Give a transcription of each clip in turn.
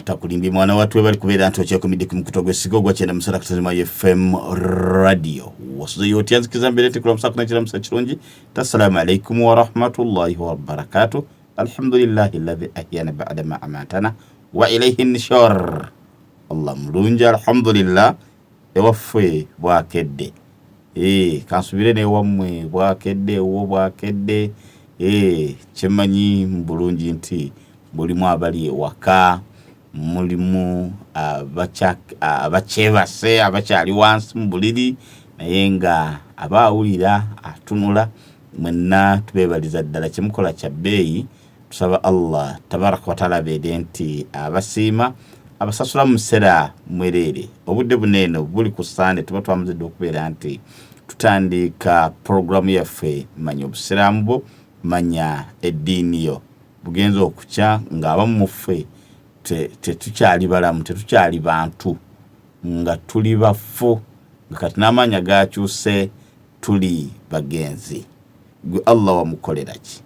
Takulimbye mwana wattu, webali kubeera nti okyekumidde ku mukutu ogwesiga ogwa kyenda musala kutazima FM radio. Wasuzeyo otya? Nzikiza mbeere nti kulamusa kunakiramusa kirungi. Tassalaamu alaikum warahmatullahi wabarakatu. Alhamdulillahi alladhi ahyana bada ma amatana wa ilaihi nishor. Allah mulungi, alhamdulillah. Ewaffe bwakedde. Kansubire newammwe bwakedde, ewo bwakedde. Kyemanyi mu bulungi nti mulimu abali ewaka, mulimu abakyebase, abakyali wansi mu buliri, naye nga aba awulira atunula. Mwenna tubeebaliza ddala, kyemukola kya bbeeyi. Tusaba Allah tabaraka wataala abeere nti abasiima, abasasula mu musera mwereere. Obudde buno eno buli ku Sande, tuba twamazidde okubeera nti tutandika puroguramu yaffe Manya Obusiraamu Bwo, Manya Eddiini Yo. Bugenza okukya ng'abamu muffe tetukyali balamu, tetukyali bantu, nga tuli bafu, nga kati n'amaanya gakyuse, tuli bagenzi. Gwe Allah wamukolera ki?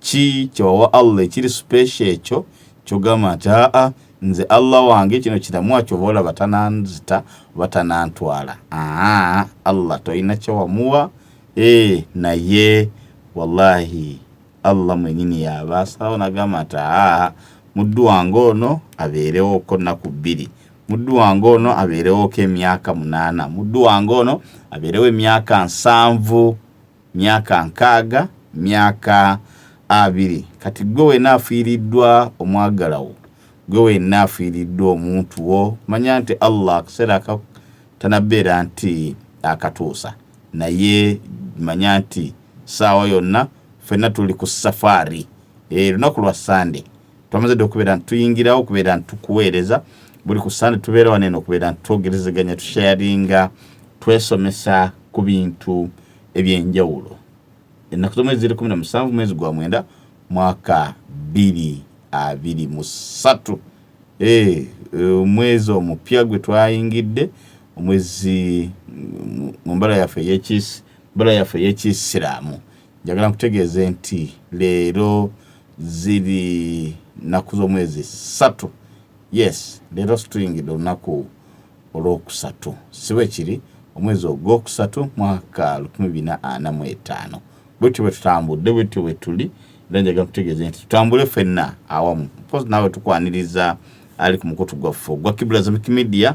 Ki kyewawa Allah ekiri special ekyo kyogamba nti aa, nze Allah wange kino kiramuwa, kyova olaba tananzita oba tanantwala? Aa, Allah tolina kyewamuwa. Naye wallahi Allah mwenyini yaba asalawo nagamba nti aa, muddu wange ono abeerewoko nnaku 2, muddu wange ono abeerewoko emyaka 8, muddu wange ono abeerewo emyaka 70, myaka 60, myaka 20. Kati gwe wena afiiriddwa omwagalawo, gwe wenna afiiriddwa omuntu wo, manya nti Allah akaseera tanabeera nti akatuusa, naye manya nti saawa yonna ffenna tuli ku safaari. Lunaku lwa Sande, twamaze dde okubeera nti tuyingirawo okubeera nti tukuweereza. Buli ku Sande tubeera wano eno okubeera nti twogerezeganya, tusharinga, twesomesa ku bintu ebyenjawulo. Ennaku z'omwezi ziri 17, mwezi gwa 9, mwaka 2023. Omwezi omupya gwe twayingidde, omwezi mu mbala yaffe mbala yaffe ey'ekisiraamu. Njagala nkutegeeze nti leero ziri nnaku z'omwezi 3. Yes, leero situyingidde olunaku olwokusatu, si bwe kiri? Omwezi ogwokusatu, mwaka 1445. Bwetyo bwe tutambudde, bwetyo bwe tuli, era njagala nkutegeeze nti tutambule ffenna awamu. Mpozi naawe tukwaniriza ali ku mukutu gwaffe ogwa Kibula Islamic Media.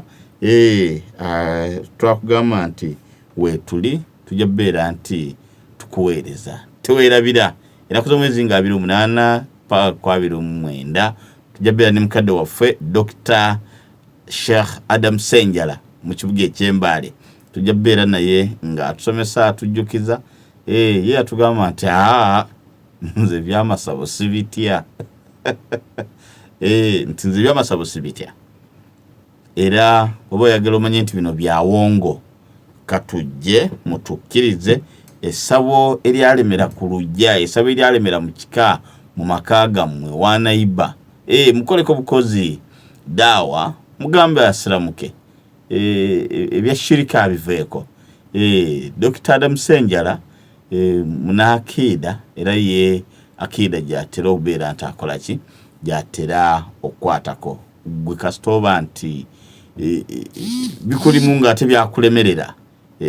Twakugamba nti weetuli, tujja kubeera nti tukuweereza. Teweerabira, ennaku z'omwezi nga 28 paka ku 29 tujja kubeera ne mukadde waffe Dr Sheikh Adam Senjala mu kibuga eky'Embaale. Tujja kubeera naye ng'atusomesa, atujjukiza. Ye yatugamba nti aa, nze ebyamasabo sibitya. Nti nze ebyamasabo sibitya. Era oba oyagala omanye nti bino byawongo, katujje mutukkirize essabo eryalemera ku lujja, essabo eryalemera mu kika, mu maka gammwe, wanayiba. Mukoleko bukozi daawa, mugambe asiramuke, ebya shirika abiveeko. Dr Adam Senjala munaakiida, era ye akiida gyatera okubeera nti akola ki, gyatera okukwatako. Gwe kasita oba nti bikulimu ng'ate byakulemerera,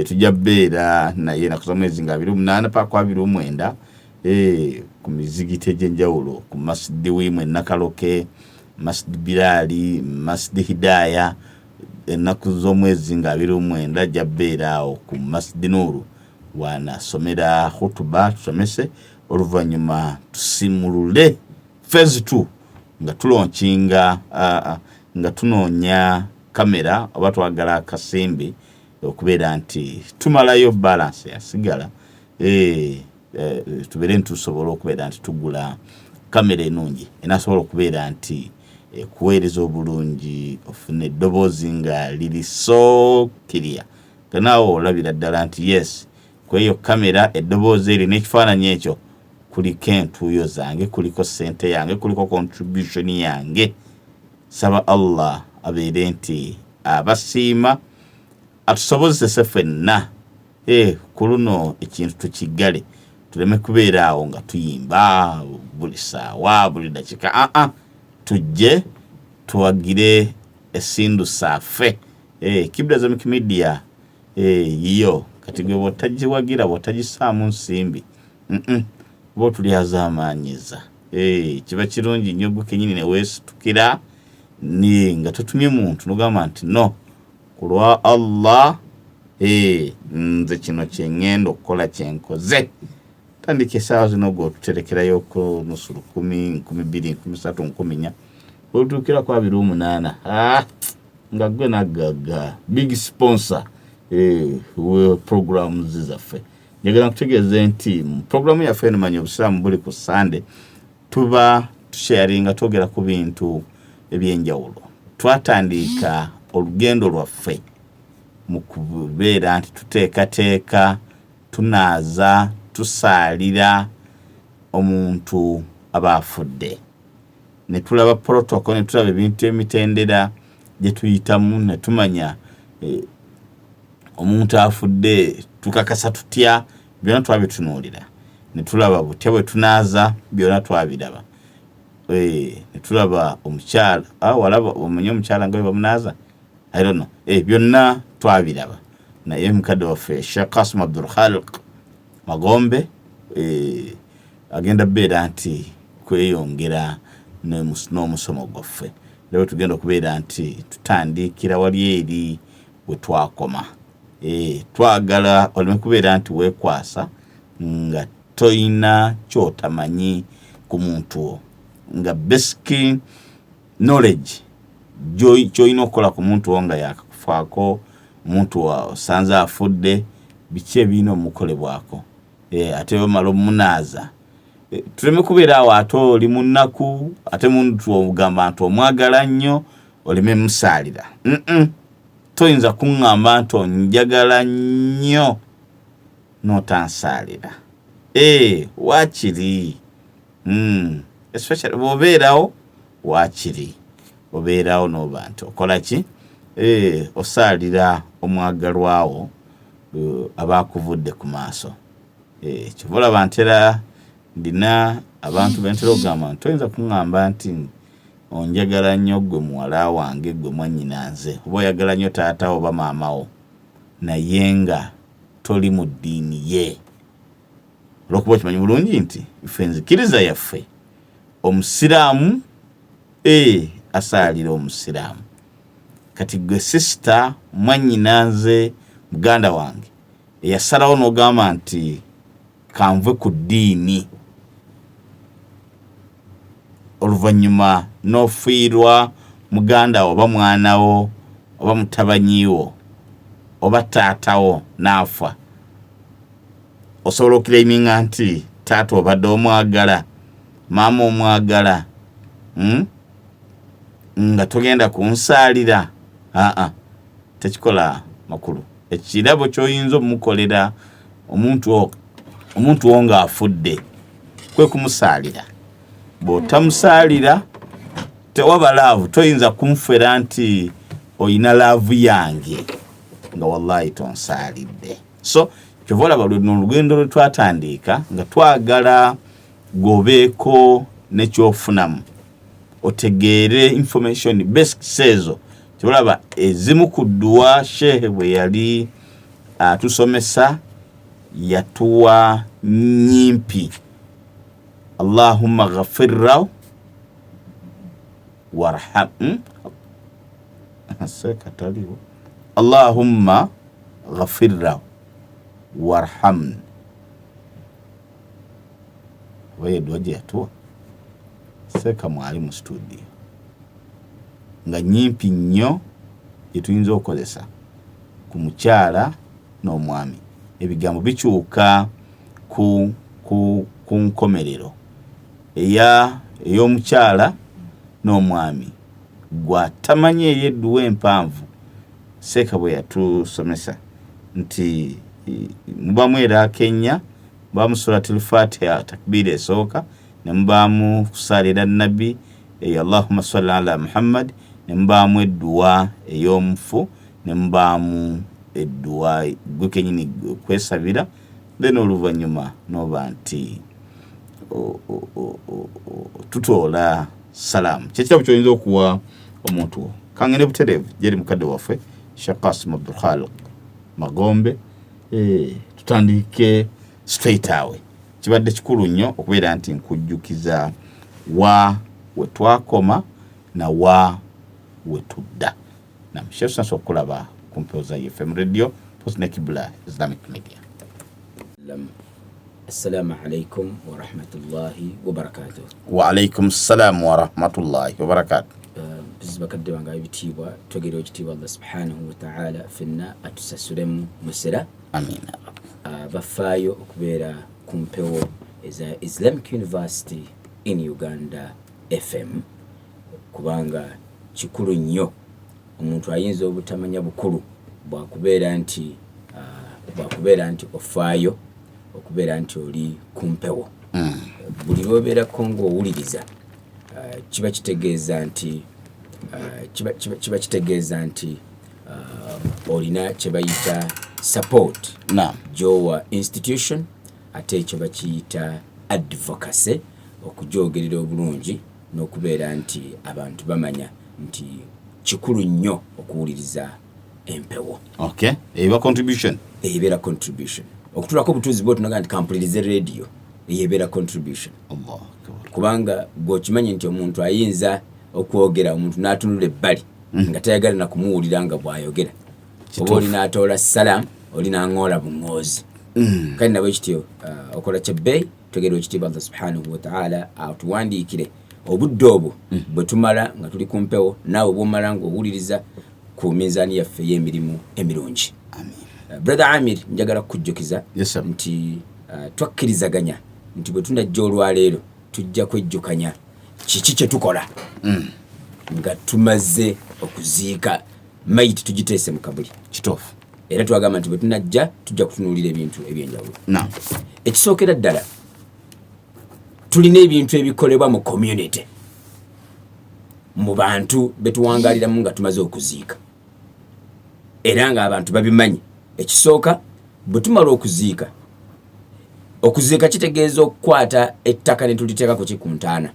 tujja kubeera naye ennaku z'omwezi nga 28 paka ku 29 ku mizigiti egy'enjawulo, ku Masjid Wimu e Nakaloke, Masjid Bilali, Masjid Hidaya. Ennaku z'omwezi nga 29 ajja kubeera awo ku Masjid Nuuru, wanasomera khutuba, tusomese, oluvannyuma tusimulule phase 2 nga tulonkinga, nga tunoonya kamera oba twagala akasimbi okubeera nti tumalayo balance yasigala, tubeere nti tusobola okubeera nti tugula kamera enungi enasobola okubeera nti ekuweereza obulungi, ofune eddoboozi nga liri so clear, nga naawe olabira ddala nti yes, kweyo kamera eddoboozi eryo n'ekifaananyi ekyo kuliko entuuyo zange, kuliko ssente yange, kuliko contribution yange. Saba Allah abeere nti abasiima, atusobozese ffenna ku luno ekintu tukiggale, tuleme kubeera awo nga tuyimba buli saawa, buli dakika. Aa, Tujje tuwagire esindu saafe. Kibra Islamic Media yiyo. Kati gwe bwotagiwagira, bwotagisaamu nsimbi, oba otulyazaamaanyiza. Kiba kirungi nnyo gwe kenyini neweesitukira ni nga totumye muntu, nogamba nti no, ku lwa Allah, nze kino kyeŋŋenda okukola, kyenkoze. Tandika essaawa zino, gwe otuterekerayo ku nusu lukumi, 2000, 3000, 4000, olutuukira ku 28, nga gwe naggaga big sponsor we programs zaffe. Njagala nkutegeeze nti mu programu yaffe eno Manya Obusiraamu, buli ku Sande tuba tusharinga, twogera ku bintu ebyenjawulo. Twatandika olugendo lwaffe mu kubeera nti tuteekateeka, tunaaza, tusaalira omuntu aba afudde, ne tulaba protocol, ne tulaba ebintu, emitendera gye tuyitamu, ne tumanya omuntu afudde tukakasa tutya. Byonna twabitunuulira, ne tulaba butya bwe tunaaza, byonna twabiraba. Ne tulaba omukyala, walaba omanyi omukyala nga bwe bamunaaza, I don't know. Byonna twabiraba. Naye mukadde waffe Sheikh Kasim Abdul Khaliq Magombe agenda beera nti kweyongera n'omusomo gwaffe, era bwe tugenda okubeera nti tutandikira wali eri we twakoma. Twagala oleme kubeera nti weekwasa nga toyina kyotamanyi ku muntu wo, nga basic knowledge kyolina okukola ku muntu wo nga yakakufaako, omuntu osanze afudde, biki ebirina omukolebwako. Ate bamala omunaaza, tuleme kubeera awo ate oli mu nnaku, ate muntu ogamba nti omwagala nnyo, oleme musaalira. Toyinza kuŋŋamba nti onjagala nnyo n'otansaalira. Waakiri especially bw'obeerawo, waakiri obeerawo n'oba nti okola ki, osaalira omwagalwawo aba akuvudde ku maaso. Kyova olaba ntera ndina abantu bentera okugamba nti toyinza kuŋŋamba nti onjagala nnyo gwe muwala wange, gwe mwannyina nze, oba oyagala nnyo taata wo oba maama wo, naye nga toli mu ddiini ye, olwokuba okimanyi bulungi nti ffe enzikiriza yaffe, omusiraamu asaalira omusiraamu. Kati gwe sister, mwannyina nze, muganda wange eyasalawo n'ogamba nti kanve ku ddiini, oluvannyuma n'ofiirwa muganda wo oba mwana wo oba mutabanyi wo oba taatawo n'afa, osobola okuclaiminga nti taata obadde omwagala, maama omwagala, Nga togenda kunsaalira? Aa, tekikola makulu. Ekirabo ky'oyinza omukolera omuntu wo ng'afudde kwe kumusaalira. Bw'otamusaalira tewaba love. Toyinza kunfera nti oyina love yange nga wallahi tonsaalidde. So kyova olaba luno olugendo lwe twatandika nga twagala gwobeeko nekyofunamu, otegeere information basics ezo. Kyolaba ezimu ku dduwa shehe bwe yali atusomesa yatuwa nyimpi: "Allahumma ghafirrahu warham." Seeka taliwo. "Allahumma ghafirrahu warhamni", oba yedduwa gye yatuwa seeka mwali mu studio, nga nyimpi nnyo gye tuyinza okukozesa ku mukyala n'omwami. Ebigambo bikyuka ku nkomerero ey'omukyala n'omwami. Gwatamanyi ey'edduwa empanvu seeka bwe yatusomesa nti mubamu eraaka ennya, mubaamu Suratul Fatiha, takbiira esooka, ne mubaamu kusaalira nabbi eyo, "Allahumma salli ala Muhammad", ne mubaamu edduwa ey'omufu, ne mubaamu edduwa gwe kenyini kwesabira, then oluvannyuma noba nti tutoola. Salaamu. Kyekirabo kyoyinza okuwa omuntu wo. Kangende butereevu gyeri mukadde waffe Sheikh Kasim Abdulkhaliq Magombe, tutandike straight away. Kibadde kikulu nnyo okubeera nti nkujjukiza wa we twakoma na wa we tudda. Nam Sheikh, tusanyuse okukulaba ku mpewo za FM Radio post ne Kibla Islamic Media. Assalamu alaikum warahmatullahi wabarakatuh. Wa alaikum salam warahmatullahi wabarakatuh. Mpizi bakadde bange ab'ebitiibwa, twegere ekitiibwa Allah subhanahu wataala ffenna atusasulemu musera. Amina. Bafaayo okubeera ku mpewo eza Islamic University in Uganda FM, kubanga kikulu nnyo. Omuntu ayinza obutamanya bukulu bwakubeera nti ofaayo okubeera nti oli ku mpewo. Buli lwobeerako ng'owuliriza, kiba kitegeeza nti olina kye bayita support gyowa institution, ate ekyo bakiyita advocacy, okugyogerera obulungi n'okubeera nti abantu bamanya nti kikulu nnyo okuwuliriza empewo. Okay, eba contribution. Ebeera contribution. Okutulako obutuuzi bwotunaga nti kampulirize radio, eyo ebeera contribution. Allah akbar. Kubanga gweokimanyi nti omuntu ayinza okwogera, omuntu n'atunula ebbali nga tayagala na kumuwulira nga bw'ayogera, oba oli n'atoola salam, oli n'aŋoola buŋoozi. Kale nabwe kityo, okola kyebbeeyi. Twegere ekitiibwa Allah subhanahu wataala atuwandiikire obudde obwo bwe tumala nga tuli ku mpewo, naawe bwomala ng'owuliriza, ku minzaani yaffe ey'emirimu emirungi. Brother Amir, njagala kukujjukiza Yes, sir. nti twakkirizaganya nti bwe tunajja olwaleero tujja kwejjukanya kiki kye tukola nga tumaze okuziika mayiti, tugiteese mu kabuli. Kituufu. Era twagamba nti bwe tunajja tujja kutunuulira ebintu ebyenjawulo. Ekisookera ddala, tulina ebintu ebikolebwa mu community, mu bantu betuwangaliramu nga tumaze okuziika, era ng'abantu babimanyi. Ekisooka, bwe tumala okuziika, okuziika kitegeeza okukwata ettaka ne tuliteeka ku ki? Ku ntaana.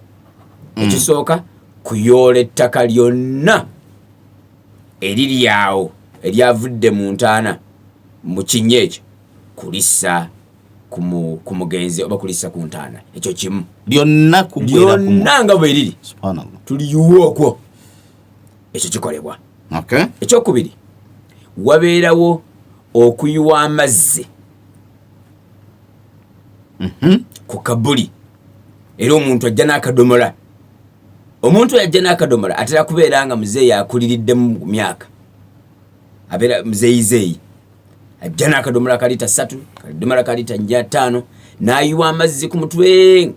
Ekisooka, kuyoola ettaka lyonna eriri awo eryavudde mu ntaana mu kinnya ekyo, kulissa ku mugenzi oba kulissa ku ntaana. Ekyo kimu. Lyonna kugwera ku Lyonna nga bwe riri. Subhanallah. Tuliyuwa okwo. Ekyo kikolebwa. Ekyokubiri, wabeerawo okuyiwa amazzi ku kabuli, era omuntu ajja n'akadomola. Omuntu oyo ajja n'akadomola atera kubeera nga muzeeyi akuliriddemu mu myaka, abeera muzeeyizeeyi, ajja n'akadomola ka lita 3, kadomola ka lita 4, 5, n'ayiwa amazzi ku mutwe,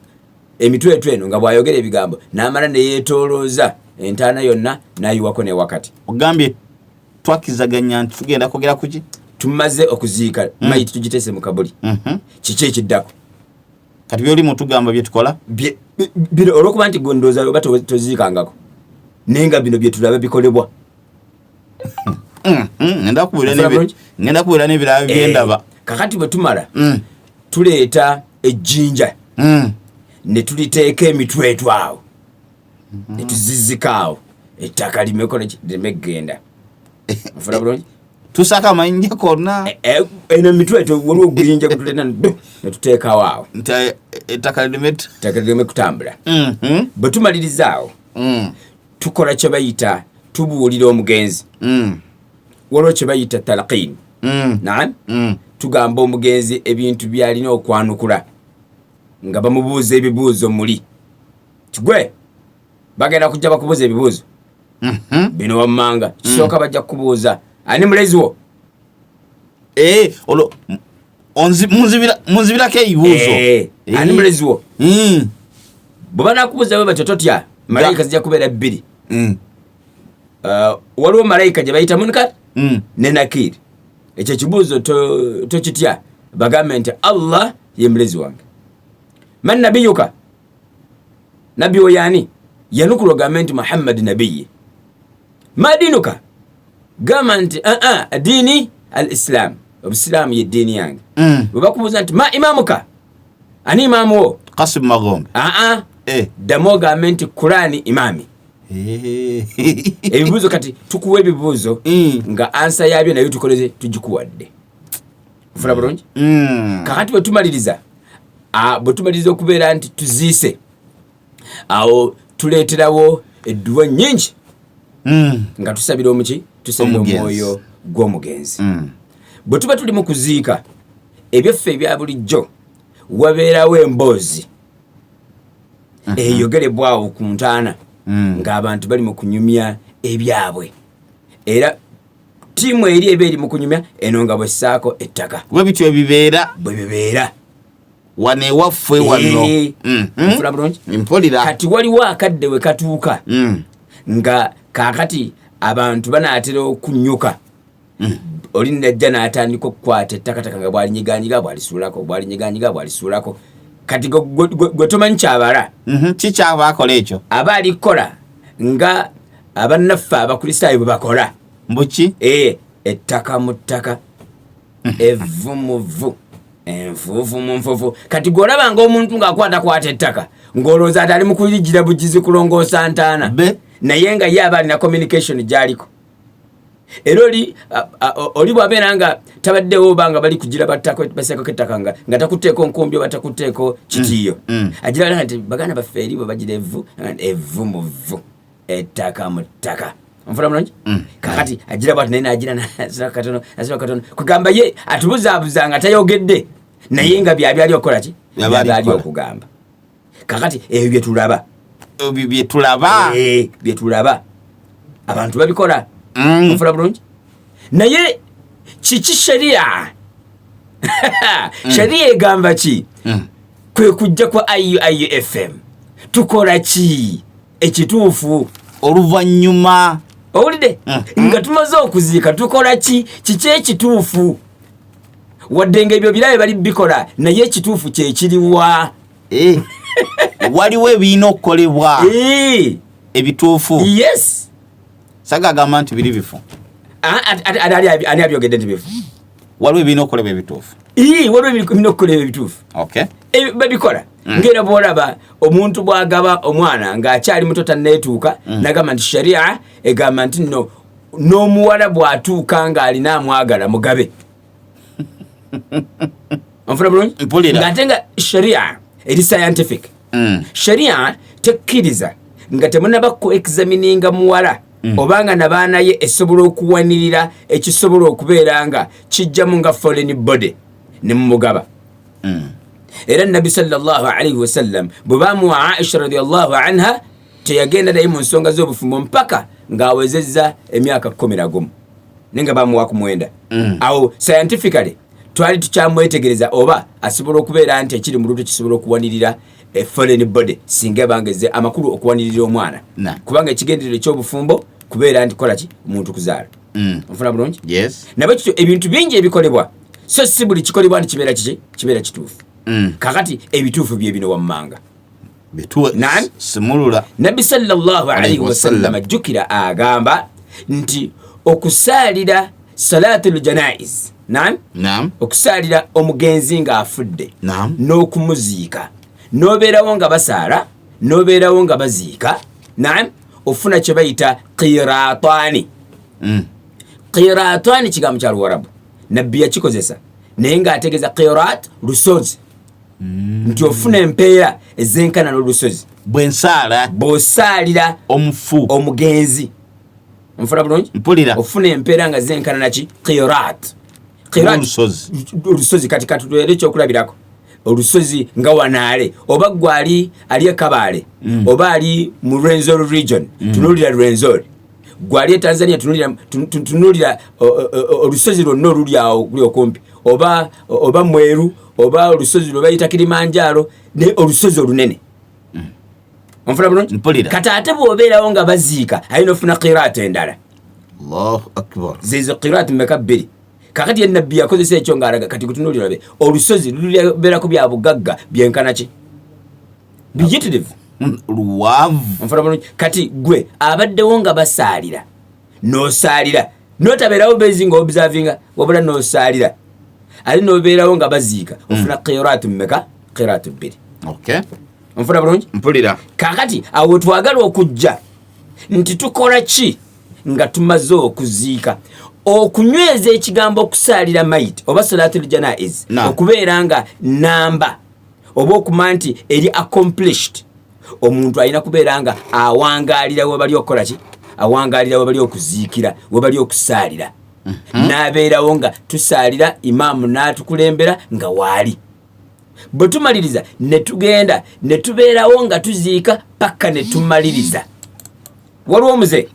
emitwetwe eno, nga bw'ayogera ebigambo, n'amala neyeetoolooza entaana yonna n'ayiwako ne wakati. Ogambye twakizaganya nti tugenda kwogera kuki? Tumaze okuziika mayiti, tugiteese mu kabuli. Kiki ekiddako? Kati byoli mutugamba byetukola. Bino olwokuba nti gwe ndowooza oba toziikangako, naye nga bino byetulaba bikolebwa. Ngenda kubuulira. Nfuna bulungi? Ngenda kubuulira n'ebirala byendaba. Kakati bwe tumala, tuleeta ejjinja ne tuliteeka emitwetwe awo ne tuzizika awo, ettaka lireme kugenda. Nfuna bulungi? Tusaako amayinja konna? Eno emitwetwe, waliwo oguyinja gwetuleeta ne tuteekawo awo. Nti ettaka lireme Ettaka lireme kutambula. Bwe tumaliriza awo, tukola kye bayita tubuulira omugenzi. Waliwo kye bayita talqin. Naam. Tugamba omugenzi ebintu byalina okwanukula nga bamubuuza ebibuuzo. Muli kigwe bagenda kujja bakubuuza ebibuuzo bino wammanga. Kisooka, bajja kukubuuza, "Ani mulezi wo?" Olwo munzibirako ebibuuzo. "Ani mulezi wo?" Bwe banakubuuza bwe batyo, totya, malayika zijja kubeera bbiri. Waliwo malayika gye bayita Munkar ne Nakir. Ekyo ekibuuzo tokitya, bagambe nti, "Allah ye mulezi wange." "Man nabiyuka?" Nabbi wo yaani? Yanukula ogambe nti, "Muhammadi nabiyi." "Ma dinuka?" Gamba nti, "Aa, diini al Islam, obusiraamu ye ddiini yange." Bwe bakubuuza nti, "Ma imamuka?" Ani imaamu wo? Kasim Magombe. Aa. Ddamu ogambe nti Kurani imaami. Ebibuuzo kati tukuwa ebibuuzo nga answer yabyo nayo tukoleze, tugikuwadde. Nfuna bulungi? Kakati bwe tumaliriza okubeera nti tuziise, awo tuleeterawo edduwa nnyingi nga tusabira omuki, tusabira Omugenzi. omwoyo gw'omugenzi. Bwe tuba tuli mu kuziika ebyaffe ebya bulijjo, wabeerawo emboozi eyogerebwawo ku ntaana ng'abantu bali mu kunyumya ebyabwe, era ttiimu eri eba eri mu kunyumya eno nga bwessaako ettaka. Bwe bityo ebibeera. Bwe bibeera. Wano ewaffe wano. Nfuna bulungi? Mpulira. Kati waliwo akadde we katuuka nga kaakati abantu banaatera okunyuka, oli najja n'atandika okukwata ettakataka nga bwalinyiganyiga bwalisuulako, bwalinyiganyiga bwalisuulako. Kati gwe tomanyi kyabala. Kikyaba akola ekyo? Aba alikukola nga abannaffe Abakristaayo bwe bakola. Mbuki? Ettaka mu ttaka, evvu mu vvu, enfuufu mu nfuufu. Kati gw'olaba nga omuntu ng'akwatakwata ettaka, ng'olowooza ati ali mu kuligira bugizi kulongoosa ntaana. Be. Naye nga ye aba alina communication gy'aliko. Era oli bw'abeera nga tabaddewo, oba nga bali kugira basekako ettaka nga takutteeko nkumbi oba takutteeko kitiiyo, agira nti baganda baffe eri bwe bagira evvu, evvu mu vvu, ettaka mu ttaka. Onfuna bulungi? Kakati agira bwati, naye nagira nasira katono, nasira katono, kugamba ye atubuzaabuza nga tayogedde, naye nga byabyali okukola ki? Byaba ali Byaba ali kukola. okugamba. Kakati ebyo byetulaba. Ebyo byetulaba. Byetulaba abantu babikola. Onfuna bulungi? Naye kiki sheria? Sheria egamba ki? Kwe kujja kwa IUIFM, tukola ki ekituufu? Oluvannyuma. Owulidde? Nga tumaze okuziika, tukola ki? Kiki ekituufu? Wadde nga ebyo birabe bali bikola, naye ekituufu kyekiriwa? Waliwo ebirina okukolebwa ebituufu. Yes. Saga agamba nti biri bifu. Ani abyogedde nti bifu? Waliwo ebirina okukolebwa ebituufu. Waliwo ebirina okukolebwa ebituufu. Babikola. Ngaera bwolaba omuntu bwagaba omwana ng'akyali muto, tanneetuuka, nagamba nti sharia egamba nti nno n'omuwala bw'atuuka ng'alina amwagala, mugabe. Onfuna bulungi? Mpulira. Ng'ate nga sharia eri scientific. Sharia tekkiriza nga temunaba ku examininga muwala obanga nabaana ye esobola okuwanirira ekisobola okubeera nga kijjamu nga foreign body ne mumugaba. Era Nabbi sallallahu alaihi wasallam bwe bamuwa Aisha radiallahu anha, teyagenda naye mu nsonga z'obufumbo mpaka ng'awezezza emyaka 11, naye nga bamuwa ku 9. Awo scientifically twali tukyamwetegereza oba asobola okubeera nti ekiri mu lubuto kisobola okuwanirira a foreign body, singa ebangeze amakulu okuwanirira omwana. Kubanga ekigendererwa eky'obufumbo kubeera nti kola ki? Omuntu kuzaala. Onfuna bulungi? Yes. Nabwe kityo ebintu bingi ebikolebwa, so si buli kikolebwa nti kibeera kiki, kibeera kituufu. Kakati ebituufu bye bino wammanga. Bituwe. Naam. Simulula. Nabbi sallallahu alaihi Alaihi wasallam. Wasallam, ajjukira agamba nti okusaalira salatul janaiz, naam, Naam. okusaalira omugenzi ng'afudde n'okumuziika, n'obeerawo nga basaala, n'obeerawo nga baziika, naam, ofuna kye bayita qiratani. Qiratani kigambo kya Luwarabu, Nabbi yakikozesa naye ng'ategeeza qirat lusozi, nti ofuna empeera ezenkana n'olusozi. Bwensaala bw'osaalira omufu. Omugenzi. Nfuna bulungi? Mpulira. Ofuna empeera nga zenkana naki? Qirat. Qirat. Olusozi. Olusozi. Kati katutuere ekyokulabirako, olusozi nga wanaale, oba gwe ali ekabaale, oba ali mu Rwenzori region, tunuulira Rwenzori. Gwe ali e Tanzania, tunuulira olusozi lwonna oluli awo guli okumpi, oba Mweru, oba olusozi lwe bayita Kilimanjaro, naye olusozi olunene. Onfuna bulungi? Mpulira. Kati ate bw'obeerawo nga baziika, alina ofuna qiraat endala. Allahu akbar. Zezo qiraat meka? Bbiri. Kakati ye Nabbi yakozesa ekyo ng'alaga kati kutunuulira be olusozi lubeerako bya bugagga byenkana ki, biyitirivu. Luwanvu. Onfuna bulungi? Kati gwe abaddewo nga basaalira, n'osaalira, n'otabeerawo bezi nga observinga, wabula n'osaalira ate n'obeerawo nga baziika, ofuna qiraatu mmeka? Qiraatu bbiri. Onfuna bulungi? Mpulira. Kakati awo twagala okujja nti tukola ki nga tumaze okuziika, okunyweza ekigambo okusaalira mayiti oba salatul janaiz okubeera nga namba oba okumanya nti eri accomplished. Omuntu alina kubeera nga awangaalira webali okukola ki, awangaalira webali okuziikira, webali okusaalira, n'abeerawo nga tusaalira, imaamu n'atukulembera nga waali. Bwe tumaliriza ne tugenda ne tubeerawo nga tuziika paka ne tumaliriza. Waliwo omuze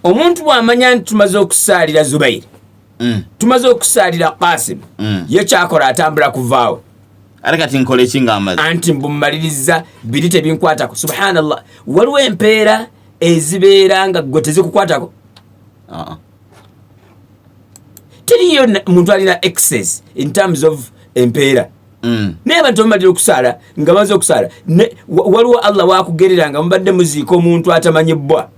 omuntu bw'amanya nti tumaze okusaalira Zubairi, tumaze okusaalira Kasim, ye kyakola atambula kuvaawo. Ate kati nkola eki nga amaze? Anti mbumaliriza biri tebinkwatako. Subhanallah, waliwo empeera ezibeera nga gwe tezikukwatako. Teriyo muntu alina excess in terms of empeera. Naye abantu bamalira okusaala, nga baze okusaala, waliwo Allah wakugerera nga mubadde muziika omuntu atamanyibwa.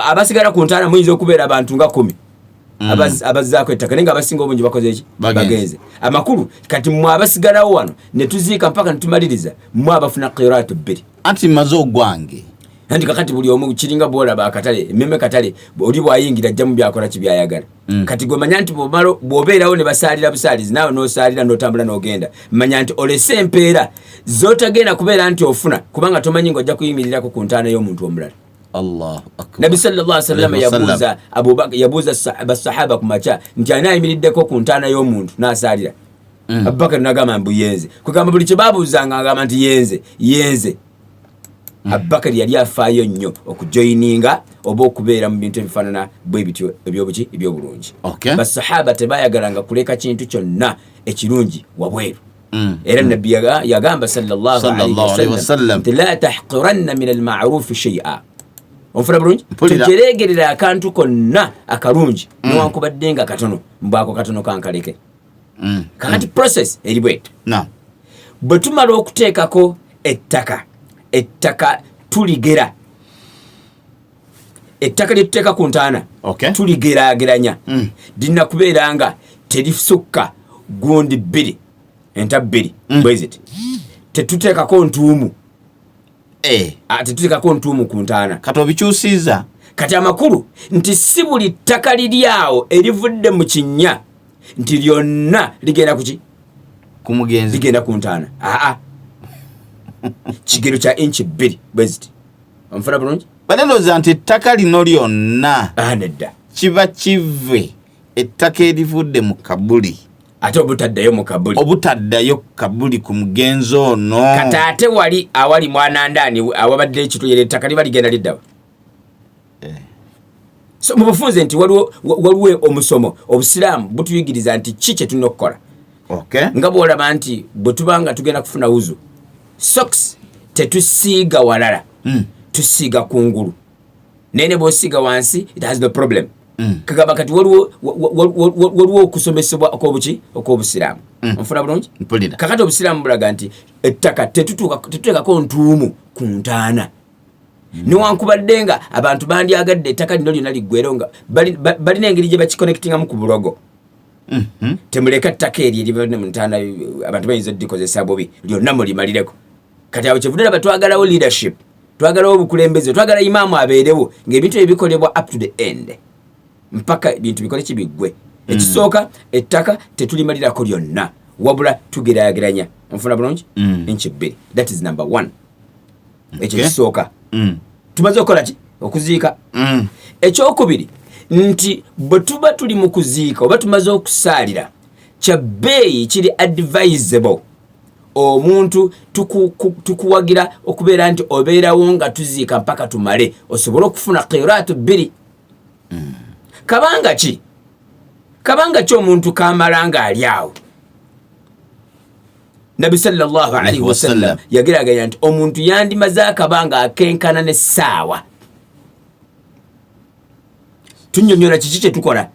Abasigala ku ntaana muyinza okubeera abantu nga 10 abazzaako ettaka, naye nga abasinga obungi bakoze eki? Bagenze. Amakulu kati mmwe abasigalawo wano ne tuziika mpaka ne tumaliriza, mmwe abafuna qiraatu 2. Anti mmaze ogwange. Anti kakati buli omu kiringa bw'olaba akatale, emmeme katale, oli bw'ayingira ajjamu byakola ki by'ayagala. Kati gwe manya nti bw'obeerawo ne basaalira busaalizi, naawe n'osaalira n'otambula n'ogenda, manya nti olese empeera z'otagenda kubeera nti ofuna, kubanga tomanyi ng'ojja kuyimirirako ku ntaana y'omuntu omulala. Allahu akbar. Nabbi sallallahu alaihi wasallam Alaihi wasallam. yabuuza Abubakar, yabuuza basahaba ku makya nti ani ayimiriddeko ku ntaana y'omuntu n'asaalira? Abubakar n'agamba mbu yenze. Kugamba buli kye baabuuzanga agamba nti yenze, yenze. Abubakar yali afaayo nnyo okujoyininga oba okubeera mu bintu ebifaanana bwe bityo ebyobuki, ebyobulungi. Basahaba tebayagalanga kuleka kintu kyonna ekirungi wabweru. Era Nabbi yagamba sallallahu Sallallahu alaihi alaihi wasallam wasallam. nti la tahqiranna min al-ma'rufi shay'a. Onfuna bulungi? Mpulira. Tojereegerera akantu konna akalungi, newankubadde nga katono, mbwako katono kankaleke. Kakati process eri bweti. Bwe tumala okuteekako ettaka, ettaka tuligera. Ettaka lye tuteeka ku ntaana, tuligeraageranya. Lirina kubeera nga terisukka gundi 2, enta 2, bwe ziti. Tetuteekako ntuumu. Tetuteekako ntuumu ku ntaana. Kati obikyusiza. Kati amakulu nti si buli ttaka liri awo erivudde mu kinnya nti lyonna ligenda ku ki? Ku mugenzi. Ligenda ku ntaana. Aa. Kigero kya inchi 2 bwe ziti. Onfuna bulungi? Bale ndowooza nti ettaka lino lyonna Nedda. Kiba kive ettaka erivudde mu kabuli. Ate obutaddayo mu kabuli. Obutaddayo ku kabuli ku mugenzi ono. Kati ate wali awali mwanandaani awabadde ekituyere ettaka liba ligenda liddawa. So mu bufunze nti waliwo omusomo obusiraamu butuyigiriza nti ki kye tulina okukola. Nga bw'olaba nti bwe tuba nga tugenda kufuna wuzu, socks tetusiiga walala, tusiiga kungulu. Naye ne bw'osiiga wansi, it has no problem. Kagamba kati waliwo okusomesebwa okw'obuki? Okw'obusiraamu. Onfuna bulungi? Mpulira. Kakati obusiraamu bulaga nti ettaka tetuteekako ntuumu ku ntaana. Newankubadde nga abantu bandyagadde ettaka lino lyonna liggweero nga balina engeri gye bakiconnectingamu ku bulogo. Temuleka ttaka eryo eriva mu ntaana, abantu bayinza oddikozesa bubi, lyonna mulimalireko. Kati awo kyevudde laba twagalawo leadership, twagalawo obukulembeze, twagala imaamu abeerewo ng'ebintu ebyo bikolebwa up to the end, mpaka ebintu bikole kibiggwe. Ekisooka, ettaka tetulimalirako lyonna, wabula tugeraageranya. Onfuna bulungi? Inchi 2. That is number 1. Ekyo kisooka. Tumaze okukola ki? Okuziika. Ekyokubiri nti bwe tuba tuli mu kuziika oba tumaze okusaalira, kya bbeeyi kiri advisable omuntu tukuwagira okubeera nti obeerawo nga tuziika mpaka tumale osobole okufuna qiraatu 2. Kabanga ki? Kabanga ki omuntu kamala ng'ali awo? Nabbi sallallahu alaihi wasallam yageraganya nti omuntu yandimaze akabanga akenkana n'essaawa. Tunnyonnyola kiki kye tukola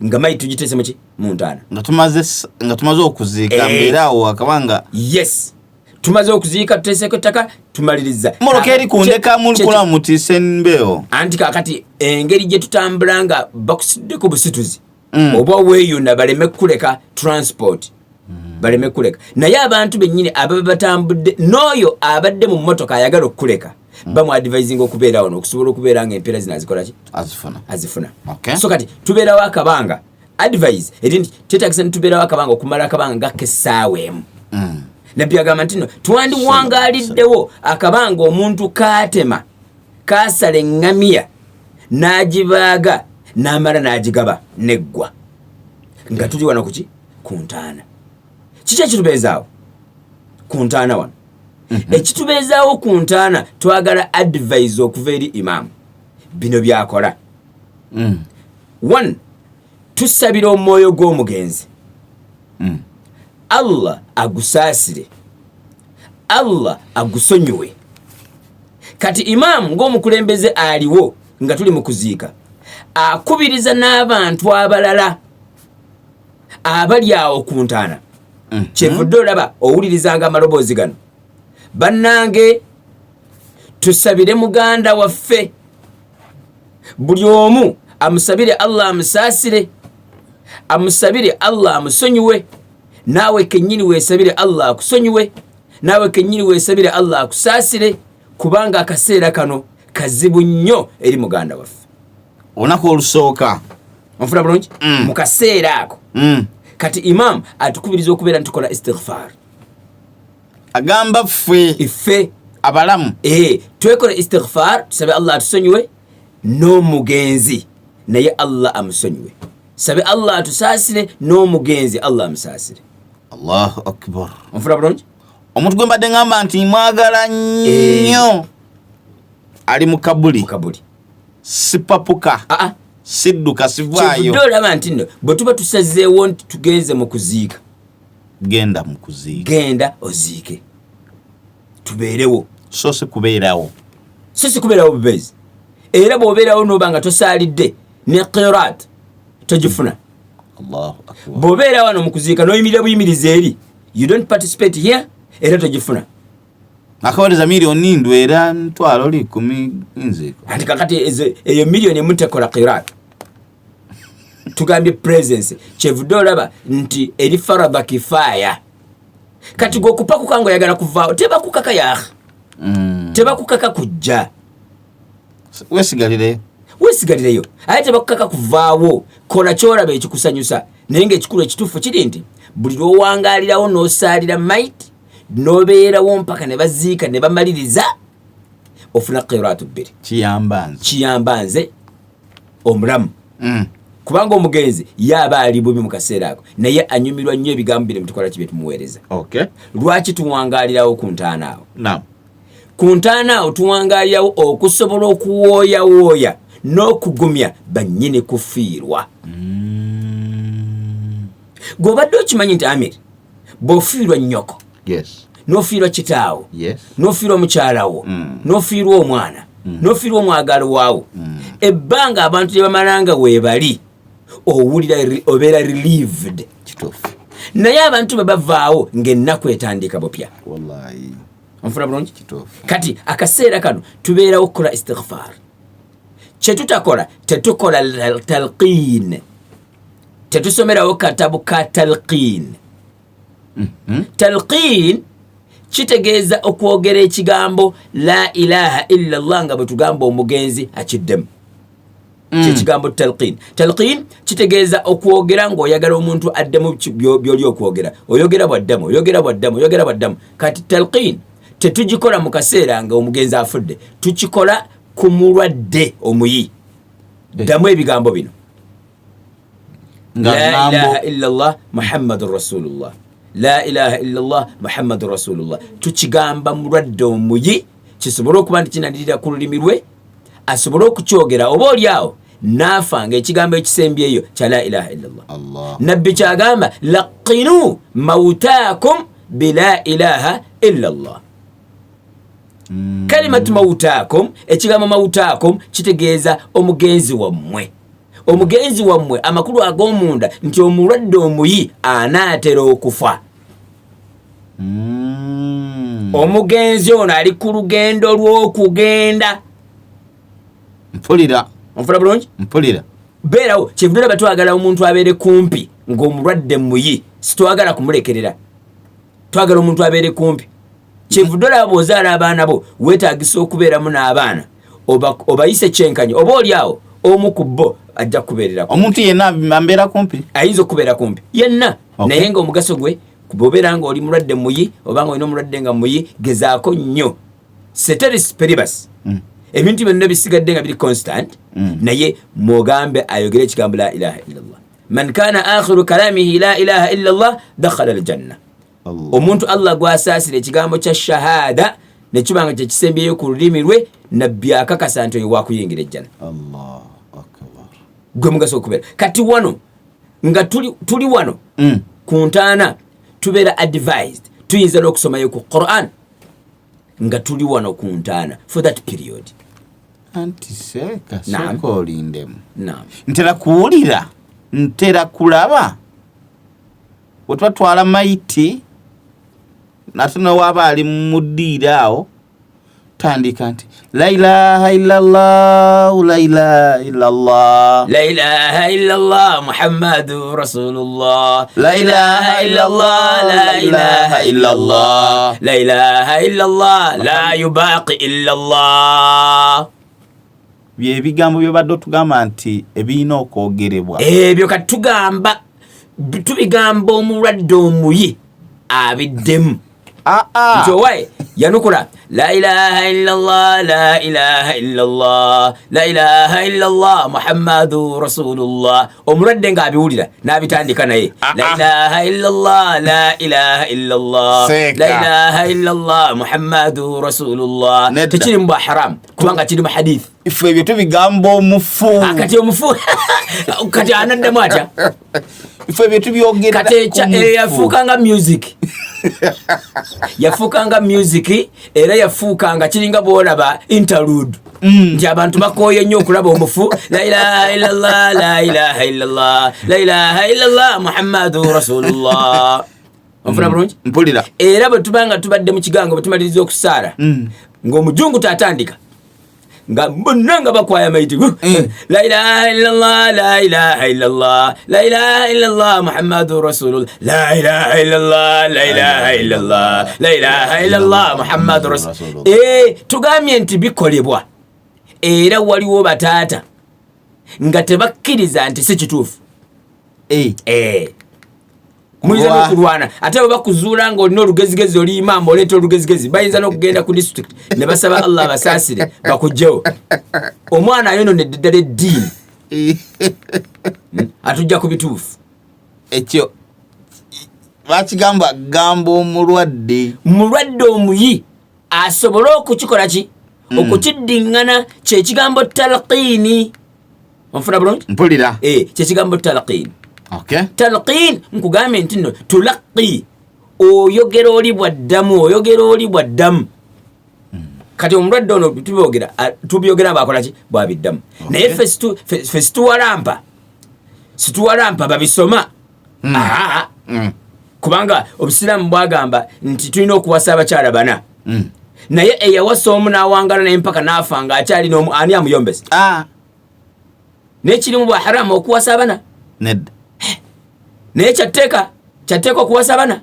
nga mayi tugiteese mu ki? Mu ntaana. Nga tumaze okuziika, mbeera awo akabanga. Yes. Tumaze okuziika, tuteeseeko ettaka, tumaliriza. Mmotoka eri ku ndeka mulukula mutiise mbeewo. Anti kaakati engeri gye tutambula nga bakusiddeko busituzi, oba weeyuna baleme kukuleka transport. Baleme kuleka. Naye abantu bennyini ababa batambudde n'oyo abadde mu mmotoka ayagala okukuleka, bamu advisinga okubeera wano okusobola okubeera nga empeera zino azikola ki? Azifuna. Azifuna. Okay. So kati tubeerawo akabanga, advice eri nti tetagisa nitubeerawo akabanga okumala akabanga nga kessaawa emu. Nabbi agamba nti no twandiwangaaliddewo akabanga omuntu kaatema kasala eŋŋamiya n'agibaaga n'amala n'agigaba neggwa nga tuli wano kuki? Ku ntaana. Kiki ekitubeezaawo ku ntaana wano? Ekitubeezaawo ku ntaana, twagala advice okuva eri imaamu. Bino byakola: one, tusabira omwoyo gw'omugenzi, Allah agusaasire, Allah agusonyiwe. Kati imaamu ng'omukulembeze aliwo nga tuli mu kuziika, akubiriza n'abantu abalala abali awo ku ntaana. Kyevudde olaba owulirizanga amaloboozi gano: "Bannange, tusabire muganda waffe, buli omu amusabire Allah amusaasire, amusabire Allah amusonyiwe. Naawe kennyini weesabire Allah akusonyiwe, naawe kennyini weesabire Allah akusaasire, kubanga akaseera kano kazibu nnyo eri muganda waffe." Olunaku olusooka. Onfuna bulungi? Mu kaseera ako, kati imam atukubiriza okubeera nitukola istighfar. Agamba ffe iffe abalamu. E, twekole istighfar, tusabe Allah atusonyiwe, n'omugenzi naye Allah amusonyiwe. Sabe Allah atusaasire, n'omugenzi Allah amusaasire. Allahu akbar. Onfuna bulungi? Omuntu gwe mbadde ngamba nti mwagala nnyo ali mu kabuli. Mu kabuli. Sipapuka, aa sidduka, sivaayo. Kyevudde olaba nti nno bwe tuba tusazeewo nti tugenze mu kuziika, genda mu kuziika. Genda oziike, tubeerewo. So si kubeerawo. So si kubeerawo bubeezi. Era bw'obeerawo n'oba nga tosaalidde, ne qirat togifuna. Allahu akbar. Bw'obeera wano mu kuziika n'oyimirira buyimirizi eri, you don't participate here, era togifuna. Akawereza miliyoni ndwera ntwalo 10 nziko. Anti kakati eyo miliyoni 1 tekola qirat. Tugambye presence. Kyevudde olaba nti eri farada kifaya. Kati gwe okupakuka nga oyagala kuvaawo, tebakukaka yaha. Tebakukaka kujja. Wesigalireyo. Wesigalireyo, aye tebakukaka kuvaawo. Kola kyolaba ekikusanyusa, naye ngaekikulu ekituufu kiri nti buli lwowangaalirawo n'osaalira maiti n'obeerawo mpaka ne baziika ne bamaliriza, ofuna qiratu 2. Kiyamba nze. Kiyamba nze omulamu, kubanga omugenzi yaaba ali bubi mu kaseera ako, naye anyumirwa nnyo ebigambo bino bitukola ki, byetumuweereza. Lwaki tuwangaalirawo ku ntaana awo? Naam. Ku ntaana awo tuwangaalirawo okusobola okuwooyawooya n'okugumya bannyini kufiirwa. Gweobadde okimanyi nti, Amir, bw'ofiirwa nnyoko, n'ofiirwa kitaawo, n'ofiirwa mukyalawo, n'ofiirwa omwana, n'ofiirwa omwagalo waawo, ebbanga abantu lye bamalanga weebali, owulira obeera relieved. Kituufu. Naye abantu bwe bavaawo, ng'ennaku etandika bupya. Wallahi. Onfuna bulungi? Kituufu. Kati akaseera kano tubeerawo okukola istighfar. Kyetutakola, tetukola talqin, tetusomerawo katabu ka talqin. Talqin kitegeeza okwogera ekigambo la ilaha illa llah nga bwe tugamba omugenzi akiddemu. Kyekigambo talqin. Talqin kitegeeza okwogera ng'oyagala omuntu addemu by'oli okwogera. Oyogera bwaddamu, oyogera bwaddamu, oyogera bwaddamu. Kati talqin tetugikola mu kaseera nga omugenzi afudde, tukikola ku mulwadde omuyi: "Ddamu ebigambo bino." Nga La ngambo. ilaha illa llah Muhammadun rasulullah, la ilaha illa llah Muhammadun rasulullah. Tukigamba mulwadde omuyi kisobole okuba nti kinalirira ku lulimi lwe, asobole okukyogera, oba oli awo naafa nga ekigambo ekisembyeyo kya la ilaha illa llah. Allah. Nabbi kyagamba: "Laqinu mautaakum bila ilaha illa llah." Kalimatu mautaakum, ekigambo mautaakum kitegeeza omugenzi wammwe, omugenzi wammwe. Amakulu ag'omunda nti omulwadde omuyi anaatera okufa. Omugenzi ono ali ku lugendo lw'okugenda. Mpulira. Onfuna bulungi? Mpulira. Beerawo. Kyevudde batwagala omuntu abeere kumpi ng'omulwadde muyi. Sitwagala kumulekerera, twagala omuntu abeere kumpi. Kyevudde olaba bw'ozaala abaana bo weetagisa okubeeramu n'abaana obayise kyenkanyi, oba oli awo omu ku bo ajja kukubeerera kumpi. Omuntu yenna ambeera kumpi, ayinza okubeera kumpi yenna. Naye nga omugaso gwe bw'obeera nga oli mulwadde muyi oba nga olina omulwadde nga muyi, gezaako nnyo ceteris paribus. Ebintu byonna bisigadde nga biri constant. Naye mugambe ayogere ekigambo la ilaha illallah. Man kana akhiru kalamihi la ilaha illallah dakhala aljanna. Omuntu Allah gwasaasira ekigambo kya shahada nekiba nga kyekisembyeyo ku lulimi lwe, nabbi akakasa nti oyo wakuyingira ejjana. Gwe mugaso okubeera kati wano nga tuli wano ku ntaana, tubeera advised, tuyinza n'okusomayo ku Quran nga tuli wano ku ntaana for that period. Anti seeka, sooka olindemu. Ntera kuwulira, ntera kulaba bwe twatwala mayiti, nate newaaba ali mu ddiiro awo, tandika nti la ilaha illallah, la ilaha illallah, la ilaha illallah Muhammadu rasulullah, la ilaha illallah, la ilaha illallah, la ilaha illallah, la yubaqi illallah. Byebigambo byobadde otugamba nti ebirina okwogerebwa. Ebyo kati tugamba, tubigamba omulwadde omuyi abiddemu nti owaye yanukula la ilaha illallah, la ilaha illallah, la ilaha illallah Muhammadu rasulullah. Omulwadde ng'abiwulira n'abitandika naye la ilaha illallah, la ilaha illallah, la ilaha illallah Muhammadu rasulullah. Tekiri mu bwa haram kubanga kiri mu hadith. Ife ebyo tubigamba omufu. Kati omufu kati anaddamu atya? Ife ebyo tubyogera. Kati yafuuka nga music, yafuuka nga music, era yafuuka nga kiringa bwolaba interlude nti abantu bakooye nnyo okulaba omufu la ilaha illallah, la ilaha illallah, la ilaha illallah Muhammadu rasulullah. Onfuna bulungi? Mpulira. Era bwe tuba nga tubadde mu kigango, bwe tumaliriza okusaala ng'omujungu tatandika nga bonna nga bakwaya mayiti la ilaha illallah, la ilaha illallah, la ilaha illallah Muhammadu rasulullah, la ilaha illallah, la ilaha illallah, la ilaha illallah Muhammadu rasulullah. Tugambye nti bikolebwa, era waliwo bataata nga tebakkiriza nti si kituufu. Muyinza n'okulwana, ate bwe bakuzuula ng'olina olugezigezi, oli imaama oleeta olugezigezi, bayinza n'okugenda ku district ne basaba Allah abasaasire bakugjewo. Omwana ayononedde ddala eddiini, atujja ku bituufu. Ekyo bakigamba gamba omulwadde. Mulwadde omuyi asobole okukikola ki, okukiddiŋŋana, kyekigambo talqiini. Onfuna bulungi? Mpulira. Kyekigambo talqiini. Talqin nkugambye nti nno tulaqi, oyogera oli bwaddamu, oyogera oli bwaddamu. Kati omulwadde ono tubyogera, tubyogera bwakola ki, bwabiddamu. Naye ffe situwalampa babisoma. Kubanga obusiraamu bwagamba nti tulina okuwasa abakyala bana. Naye eyawasa omu n'awangala naye mpaka n'afa ng'akyali n'omu, ani amuyombesa? Naye kirimu bwa haramu okuwasa abana? Nedda. Naye kyatteeka okuwasa abana.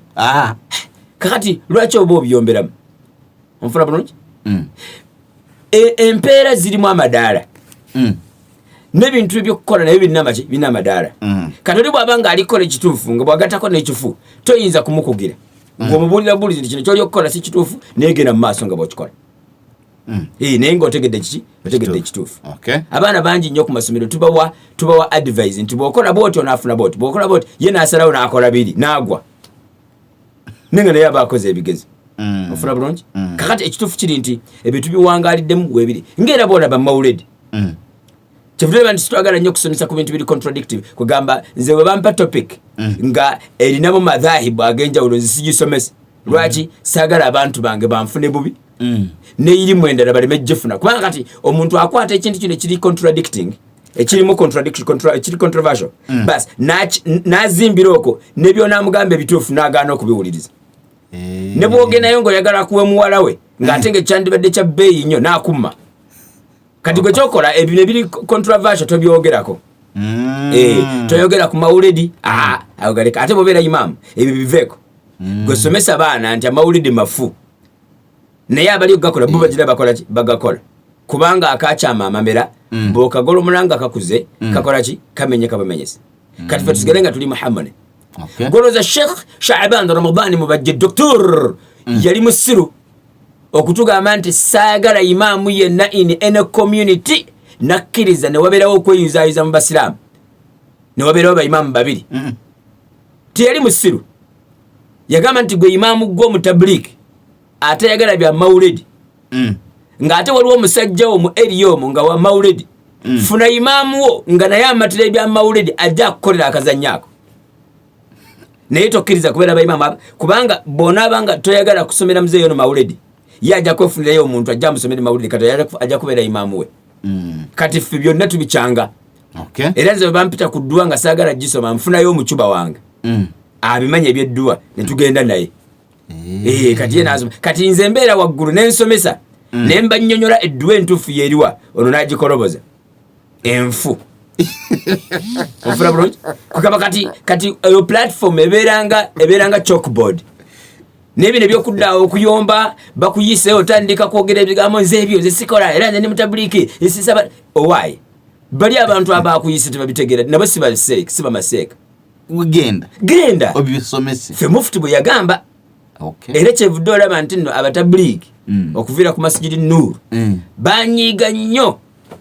Kakati lwaki oba obiyomberamu? Onfuna bulungi? Empeera zirimu amadaala n'ebintu ebyokukola naye birina amaki, birina amadaala. Kati oli bw'aba nga alikola ekituufu nga bw'agattako n'ekifu, toyinza kumukugira ng'omubuulira buulizi nti kino ky'oli okukola si kituufu, naye genda mu maaso nga bw'okikola. Naye ng'otegedde kiki? Otegedde ekituufu. Abaana bangi nnyo ku masomero tubawa advice nti bw'okola bw'oti onaafuna bw'oti, bw'okola bw'oti, ye n'asalawo n'akola biri n'agwa, naye nga naye aba akoze ebigezo. Ofuna bulungi? Kakati ekituufu kiri nti ebintu biwangaaliddemu weebiri, ng'era bw'olaba mawuledi. Kyevudde nti sitwagala nnyo okusomesa ku bintu biri contradictive. Kugamba nze bwe bampa topic nga erinamu madhahibu ag'enjawulo, nze sigisomesa. Lwaki? Saagala abantu bange banfune bubi neyirimu endala baleme gifuna, kubanga kati omuntu akwata ekintu kino ekiri contradicting, ekirimu contradiction, ekiri controversial, bas n'azimbira okwo nebyonamugamba ebituufu n'agaana okubiwuliriza. Ne bwogendayo ng'oyagala kuwe muwala we ng'ate nga ekyandibadde kya bbeeyi nnyo, n'akumma. Kati gwe kyokola ebino ebiri controversial tobyogerako. Toyogera ku mawulidi, ago galeka. Ate bwobeera imaamu ebyo biveeko. Gwe somesa baana nti amawulidi mafu, naye abali okugakola bo bagira bakola ki? Bagakola kubanga akakyama amamera, bw'okagolomola nga kakuze, kakola ki? Kamenyeka bamenyese. Kati fe tusigale nga tuli muhammad. Goloza Sheikh Shaban Ramadani Mubajje Doctor yali musiru okutugamba nti saagala imaamu yenna in any community, nakkiriza ne wabeerawo okweyuzayuza mu basiraamu, ne wabeerawo baimaamu babiri. Teyali musiru, yagamba nti gwe imaamu gwe omutabliiki atayagala bya mawuledi, ng'ate waliwo omusajja wo mu area omwo nga wa mawuledi, funa imaamu wo nga naye amatira ebya mawuledi, ajja akukolera akazannyo ako. Naye tokkiriza kubeera baimaamu aba, kubanga bw'onaaba nga toyagala kusomera muzeeyo no mawuledi, ye ajja kwefunirayo omuntu ajja amusomere mawuledi, kati ajja kubeera imaamu we. Kati ffe byonna tubikyanga. Era nze bwe bampita ku dduwa nga saagala gisoma, nfunayo omucuba wange abimanyi ebyedduwa, ne tugenda naye. Kati ye nasoma, kati nze mbeera waggulu nensomesa, ne mba nnyonnyola edduwa entuufu yeriwa, ono n'agikoloboza enfu. Ofuna bulungi kugamba kati eyo platform ebeeranga chalkboard, n'ebino ebyokudda okuyomba bakuyise, otandika kwogera ebigambo, nze ebyo nze sikola, era nze ndi mutabuliiki, nsisaba owaaye. Bali abantu abakuyise tebabitegeera, nabo si baseeka, si bamaseeka. Genda. Genda. Obisomese. Ffe mufuti bwe yagamba. Era kyevudde olaba nti nno abatabuliiki okuviira ku Masijidi Nur banyiiga nnyo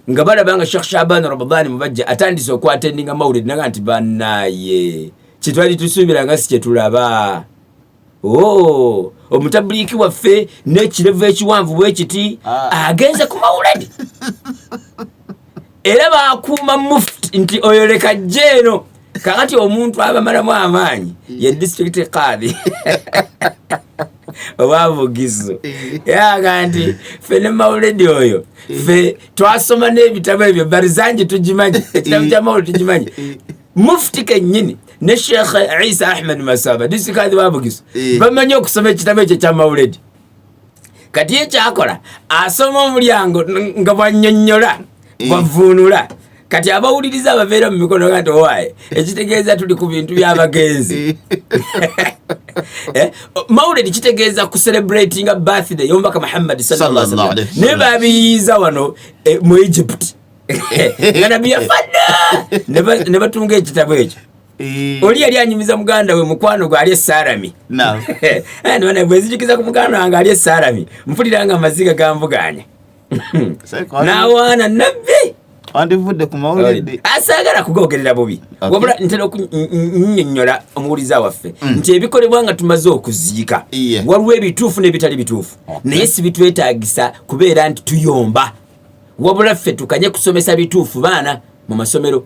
nga balaba nga Sheikh Shaban Ramadani Mubajja atandise okwatendinga mawulidi, naga nti bannaye kyetwali tusuubira nga si kyetulaba. Oh, omutabuliiki waffe n'ekirevu ekiwanvu bwe kiti agenze ku mawuledi, era bakuuma mufuti nti oyo leka jje eno. Kakati omuntu abamalamu amaanyi ye district kadhi owabugizo, yaga nti ffe ne mawuledi oyo ffe twasoma n'ebitabo ebyo, barizangi tugimanyi, ekitabo kya mawuledi tugimanyi. Mufuti kennyini ne Sheikh Isa Ahmed Masaba, district kadhi wabugizo, bamanyi okusoma ekitabo ekyo kya mawuledi. Kati ye kyakola asoma omulyango nga bwanyonnyola, bwavuunula. Kati abawuliriza ababeera mu mikono ga nti owaaye, ekitegeeza tuli ku bintu by'abagenzi. Mawuledi kitegeeza ku celebratinga birthday y'omubaka Muhammad sallallahu alaihi Sallallahu alaihi wasallam, naye babiyiiza wano mu Egypt nga nabbi yafadda, ne batunga ekitabo ekyo. Oli yali anyumiza muganda we, mukwano gwe ali esaalami. Bwe nzijukiza ku muganda wange ali esaalami, mpulira nga amaziga gambuganya. N'awaana nabbi. Wandivudde ku mawulire. Asaagala kugogerera bubi. Wabula ntera okunnyonnyola omuwuliza waffe nti ebikolebwa nga tumaze okuziika, waliwo ebituufu n'ebitali bituufu, naye si bitwetaagisa kubeera nti tuyomba, wabula ffe tukanye kusomesa bituufu baana mu masomero.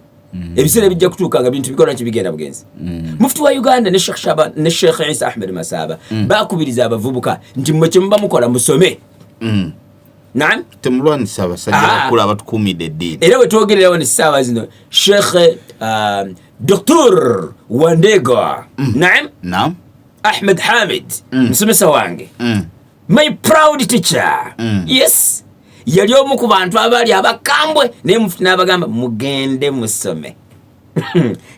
Ebiseera bijja kutuuka nga bintu bikola kibigenda bugenzi. Mufuti wa Uganda ne Sheikh Shaban ne Sheikh Isa Ahmed Masaba bakubiriza abavubuka nti mmwe kyemuba mukola musome. Naam. Temulwanisa abasajja bakulu abatukuumidde eddiini. Era bwe twogererawo nessaawa zino, Sheikh Dr Wandega, naam, Naam. Ahmed Hamid, musomesa wange, my proud teacher, yes, yali omu ku bantu abaali abakambwe, naye mufuti n'abagamba mugende musome.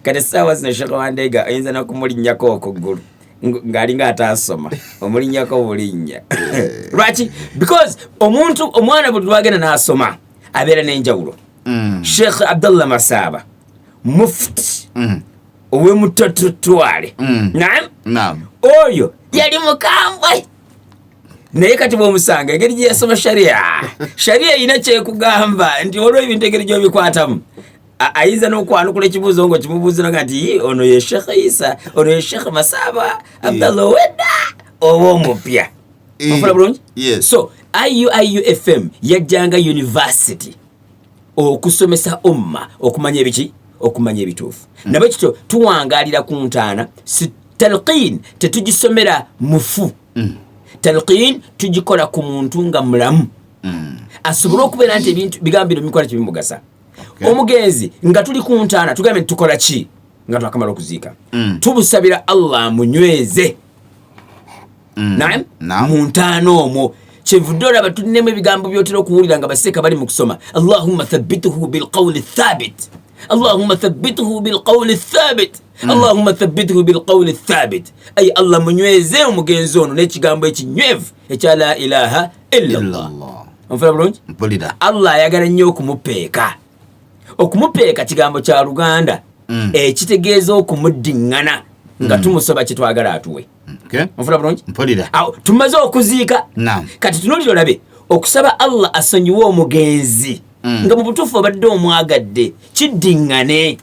Kati essaawa zino Sheikh Wandega oyinza n'okumulinnyako okuggulu ng'alinga ataasoma, omulinnyako bulinnya. Lwaki? Because omuntu omwana buli lwagenda n'asoma abeera n'enjawulo. Sheikh Abdallah Masaba, mufuti ow'emutototwale, naam, Naam. oyo yali mukambwe, naye kati bwomusanga engeri gye yasoma sharia, sharia erina kyekugamba nti waliwo ebintu engeri gyobikwatamu, ayinza n'okwanukula ekibuuzo nga okimubuuza nga nti, "Yi, ono ye Sheikh Isa, ono ye Sheikh Masaba Abdallah owedda oba omupya?" Ofuna bulungi? Yes. So IUIUFM yajjanga university okusomesa umma okumanya ebiki, okumanya ebituufu. Nabwe kityo tuwangaalira ku ntaana, si talqin tetugisomera mufu. Talqin tugikola ku muntu nga mulamu, asobole okubeera nti ebintu bigambo bino bikola kibimugasa. Omugenzi nga tuli ku ntaana, tugambe nti tukola ki nga twakamala okuziika? Tubusabira Allah amunyweze. Naam. Naam. Mu ntaana omwo kyevudde olaba tulinemu ebigambo byotera okuwulira nga baseeka bali mu kusoma, Allahumma thabbituhu bilqawli thabit. Allahumma thabbithu bilqawli thabit, Allahumma thabbithu bilqawli thabit. Ayi Allah, munyweze omugenzi ono n'ekigambo ekinywevu ekya la ilaha illa Allah. Onfuna bulungi? Allah ayagala nnyo okumupeeka. Okumupeeka kigambo kya Luganda ekitegeeza okumuddiŋŋana nga tumusaba kyetwagala atuwe. Onfuna bulungi? Tumaze okuziika, kati tunuulira olabe okusaba Allah asonyiwe omugenzi nga mu butuufu obadde omwagadde, kiddiŋŋane.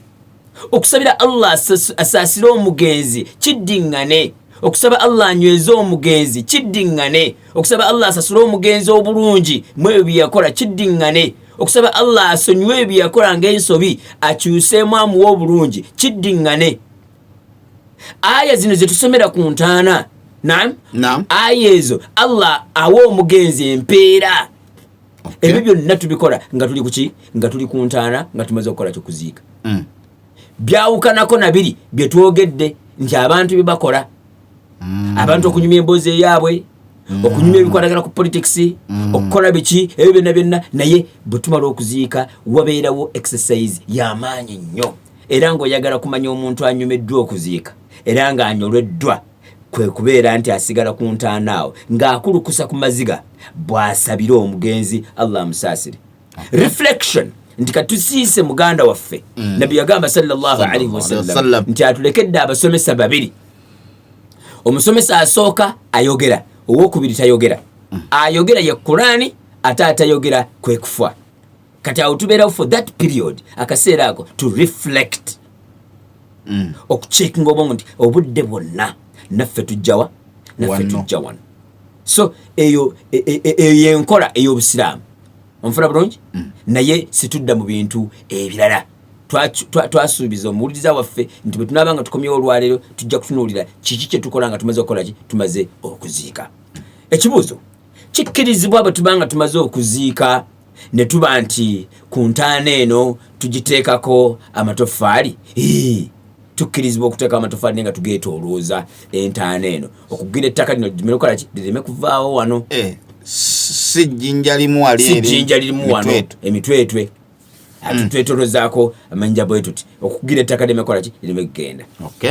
Okusabira Allah asaasire omugenzi kiddiŋŋane. Okusaba Allah anyweze omugenzi kiddiŋŋane. Okusaba Allah asasule omugenzi obulungi mu ebyo bye yakola kiddiŋŋane. Okusaba Allah asonyiwe ebyo bye yakola ng'ensobi, akyuseemu amuwe obulungi kiddiŋŋane. Aya zino ze tusomera ku ntaana, naam, aya ezo Allah awa omugenzi empeera. Ebyo byonna tubikola nga tuli kuki? Nga tuli ku ntaana, nga tumaze okukola kyokuziika. Byawukanako nabiri bye twogedde nti abantu bye bakola, abantu okunyumya emboozi eyaabwe, okunyumya ebikwatagana ku politics, okukola biki, ebyo byonna byonna. Naye bwe tumala okuziika wabeerawo exercise y'amaanyi nnyo. Era ng'oyagala kumanya omuntu anyumiddwa okuziika era ng'anyolweddwa, kwe kubeera nti asigala ku ntaana awo ng'akulukusa ku maziga bw'asabira omugenzi Allah amusaasire. Reflection nti katusiise muganda waffe. Nabbi yagamba sallallahu alaihi wasallam nti atulekedde abasomesa babiri. Omusomesa asooka ayogera, owokubiri tayogera. Ayogera ye Kurani, ate atayogera kwe kufa. Kati awo tubeerawo for that period, akaseera ako to reflect, okucheckinga obwongo nti obudde bwonna naffe tujjawa, naffe tujja wano. So eyo eyo yenkola ey'obusiraamu. Onfuna bulungi? Naye situdda mu bintu ebirala. Twasuubiza omuwuliriza waffe nti bwe tunaaba nga tukomyewo olwaleero, tujja kutunuulira kiki kye tukola nga tumaze okukola ki, tumaze okuziika. Ekibuuzo: kikkirizibwa bwe tuba nga tumaze okuziika ne tuba nti ku ntaana eno tugiteekako amatoffaali? Tukkirizibwa okuteeka amatoffaali, naye nga tugeetoolooza entaana eno okugira ettaka lino limere ki, lireme kuvaawo wano. Eh, si jjinja limu wali. Si jjinja lirimu wano, emitwetwe twetolozaako amayinja bwe tuti okugira ettaka lireme kola ki, lireme kugenda.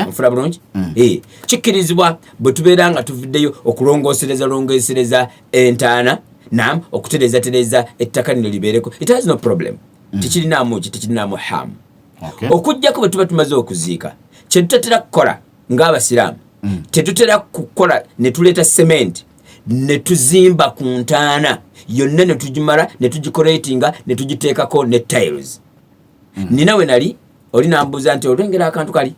Nfuna bulungi? Eh, kikkirizibwa bwe tubeera nga tuvuddeyo okulongoosereza longosereza entaana, nam okutereezatereeza ettaka lino libeereko, it has no problem. Tekirinaamu ki, tekirinaamu harm. Okugjako bwe tuba tumaze okuziika, kyetutatera kukola ng'abasiraamu, tetutera kukola ne tuleeta cement ne tuzimba ku ntaana yonna ne tugimala ne tugidecoratinga ne tugiteekako ne tiles. Nina we nali oli nambuuza nti olwengera akantu kali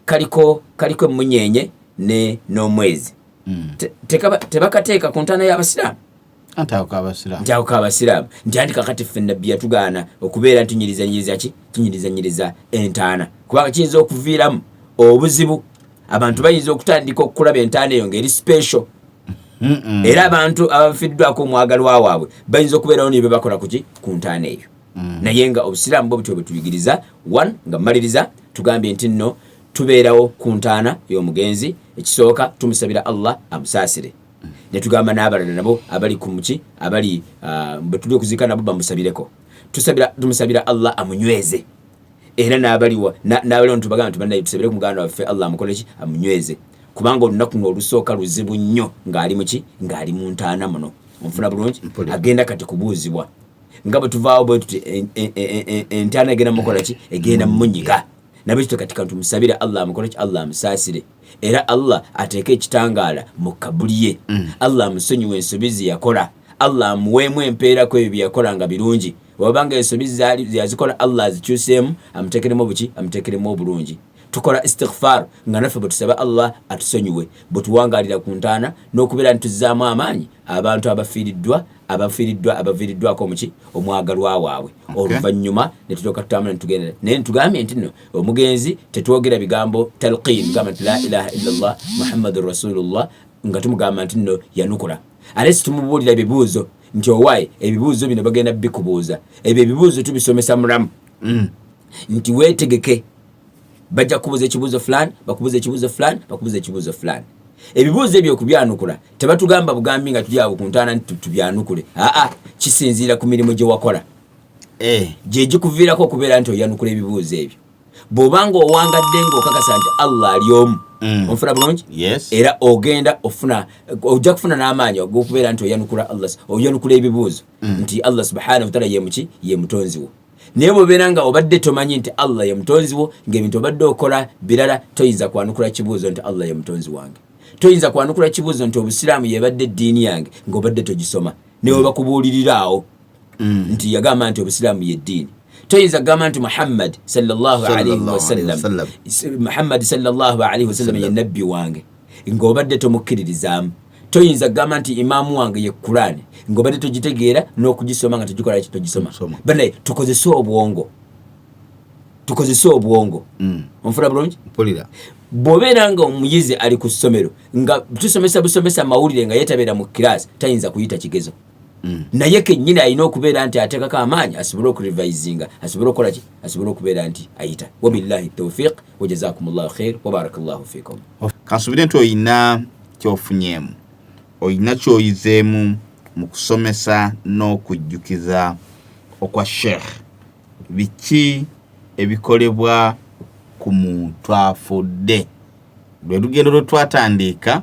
kaliko emunyenye ne n'omwezi, tebakateeka ku ntaana y'abasiraamu? Anti ako kabasiraamu. Nti ako kabasiraamu, nti anti kakati ffe Nabbi yatugaana okubeera ntunyiriza ki, tunyirizanyiriza entaana, kubanga kiyinza okuviiramu obuzibu. Abantu bayinza okutandika okulaba entaana eyo ng'eri special, era abantu abafiddwako omwagalwa waabwe bayinza okubeerawo nibe bakola kuki ku ntaana eyo. Naye nga obusiraamu bwe butyo bwe tuyigiriza. One, nga mmaliriza, tugambye nti nno tubeerawo ku ntaana y'omugenzi. Ekisooka, tumusabira Allah amusaasire, ne tugamba n'abalala nabo abali ku muki, abali bwe tuli okuziika nabo bamusabireko. Tumusabira Allah amunyweze, era n'abaliwa n'abaliwo ntubagamba nti bannaye, tusabire ku muganda waffe, Allah amukole ki, amunyweze, kubanga olunaku luno olusooka luzibu nnyo ng'ali muki, ng'ali mu ntaana muno. Onfuna bulungi? Agenda kati kubuuzibwa nga bwe tuvaawo bwe tuti entaana egenda mukola ki, egenda mumunyiga. Nabwekityo kati kantumusabire Allah amukole ki, Allah amusaasire, era Allah ateeke ekitangaala mu kabuli ye, Allah amusonyiwe ensobi ze yakola, Allah amuweemu empeera ku ebyo bye yakola nga birungi. Wabanga ensobi zaali yazikola, Allah azikyuseemu, amuteekeremu obuki, amuteekeremu obulungi. Tukola istighfar nga naffe bwe tusaba Allah atusonyiwe, bwe tuwangaalira ku ntaana, n'okubeera nti tuzzaamu amaanyi abantu abafiiriddwa abaviiriddwako omuki, omwagalwa waabwe. Oluvannyuma ne tulyoka tutambula ne tugenda. Naye tugambye nti nno omugenzi tetwogera bigambo talqin, tugamba nti la ilaha illallah Muhammadun rasulullah, nga tumugamba nti nno yanukula. Ate situmubuulira ebibuuzo nti owaaye ebibuuzo bino bagenda bikubuuza. Ebyo ebibuuzo tubisomesa mulamu nti weetegeke, bajja kukubuuza ekibuuzo fulani, bakubuuza ekibuuzo fulani, bakubuuza ekibuuzo fulani. Ebibuuzo ebyo okubyanukula tebatugamba bugambi nga tuli awo ku ntaana nti tubyanukule. Aa, kisinziira ku mirimu gye wakola. Eh. Gye gikuviirako okubeera nti oyanukula ebibuuzo ebyo. Bw'oba nga owangadde ng'okakasa nti Allah ali omu, onfuna bulungi? Yes. Era ogenda ofuna, ojja kufuna n'amaanyi og'okubeera nti oyanukula Allah, oyanukula ebibuuzo nti Allah subhanahu wataala ye muki, ye mutonzi wo. Naye bw'obeera nga obadde tomanyi nti Allah ye mutonzi wo, ng'ebintu obadde okola birala, toyinza kwanukula kibuuzo nti Allah ye mutonzi wange. Toyinza kwanukula kibuuzo nti obusiraamu yebadde eddiini yange ng'obadde togisoma, ne bwe bakubuulirira awo nti yagamba nti obusiraamu ye ddiini. Toyinza kugamba nti Muhammad sallallahu alaihi wasallam, Muhammad sallallahu alaihi wasallam ye nabbi wange ng'obadde tomukkiririzaamu. Toyinza kugamba nti imaamu wange ye Kuraani ng'obadde togitegeera n'okugisoma nga togikola ki, togisoma. Banaye tukozese obwongo, tukozese obwongo. Onfuna bulungi? Mpulira. Bw'obeera nga omuyizi ali ku ssomero nga tusomesa busomesa mawulire nga yetabeera mu kiraasi, tayinza kuyita kigezo. Naye kennyini alina okubeera nti ateekako amaanyi asobole okurevisinga, asobole okukola ki, asobole okubeera nti ayita. Wabillahi tawfiq wa jazakumullahu khair wa barakallahu fikum. Kansubire nti oyina kyofunyeemu, oyina kyoyizeemu mu kusomesa n'okujjukiza okwa Sheikh. Biki ebikolebwa ku muntu afudde? Lwe lugendo lwe twatandika,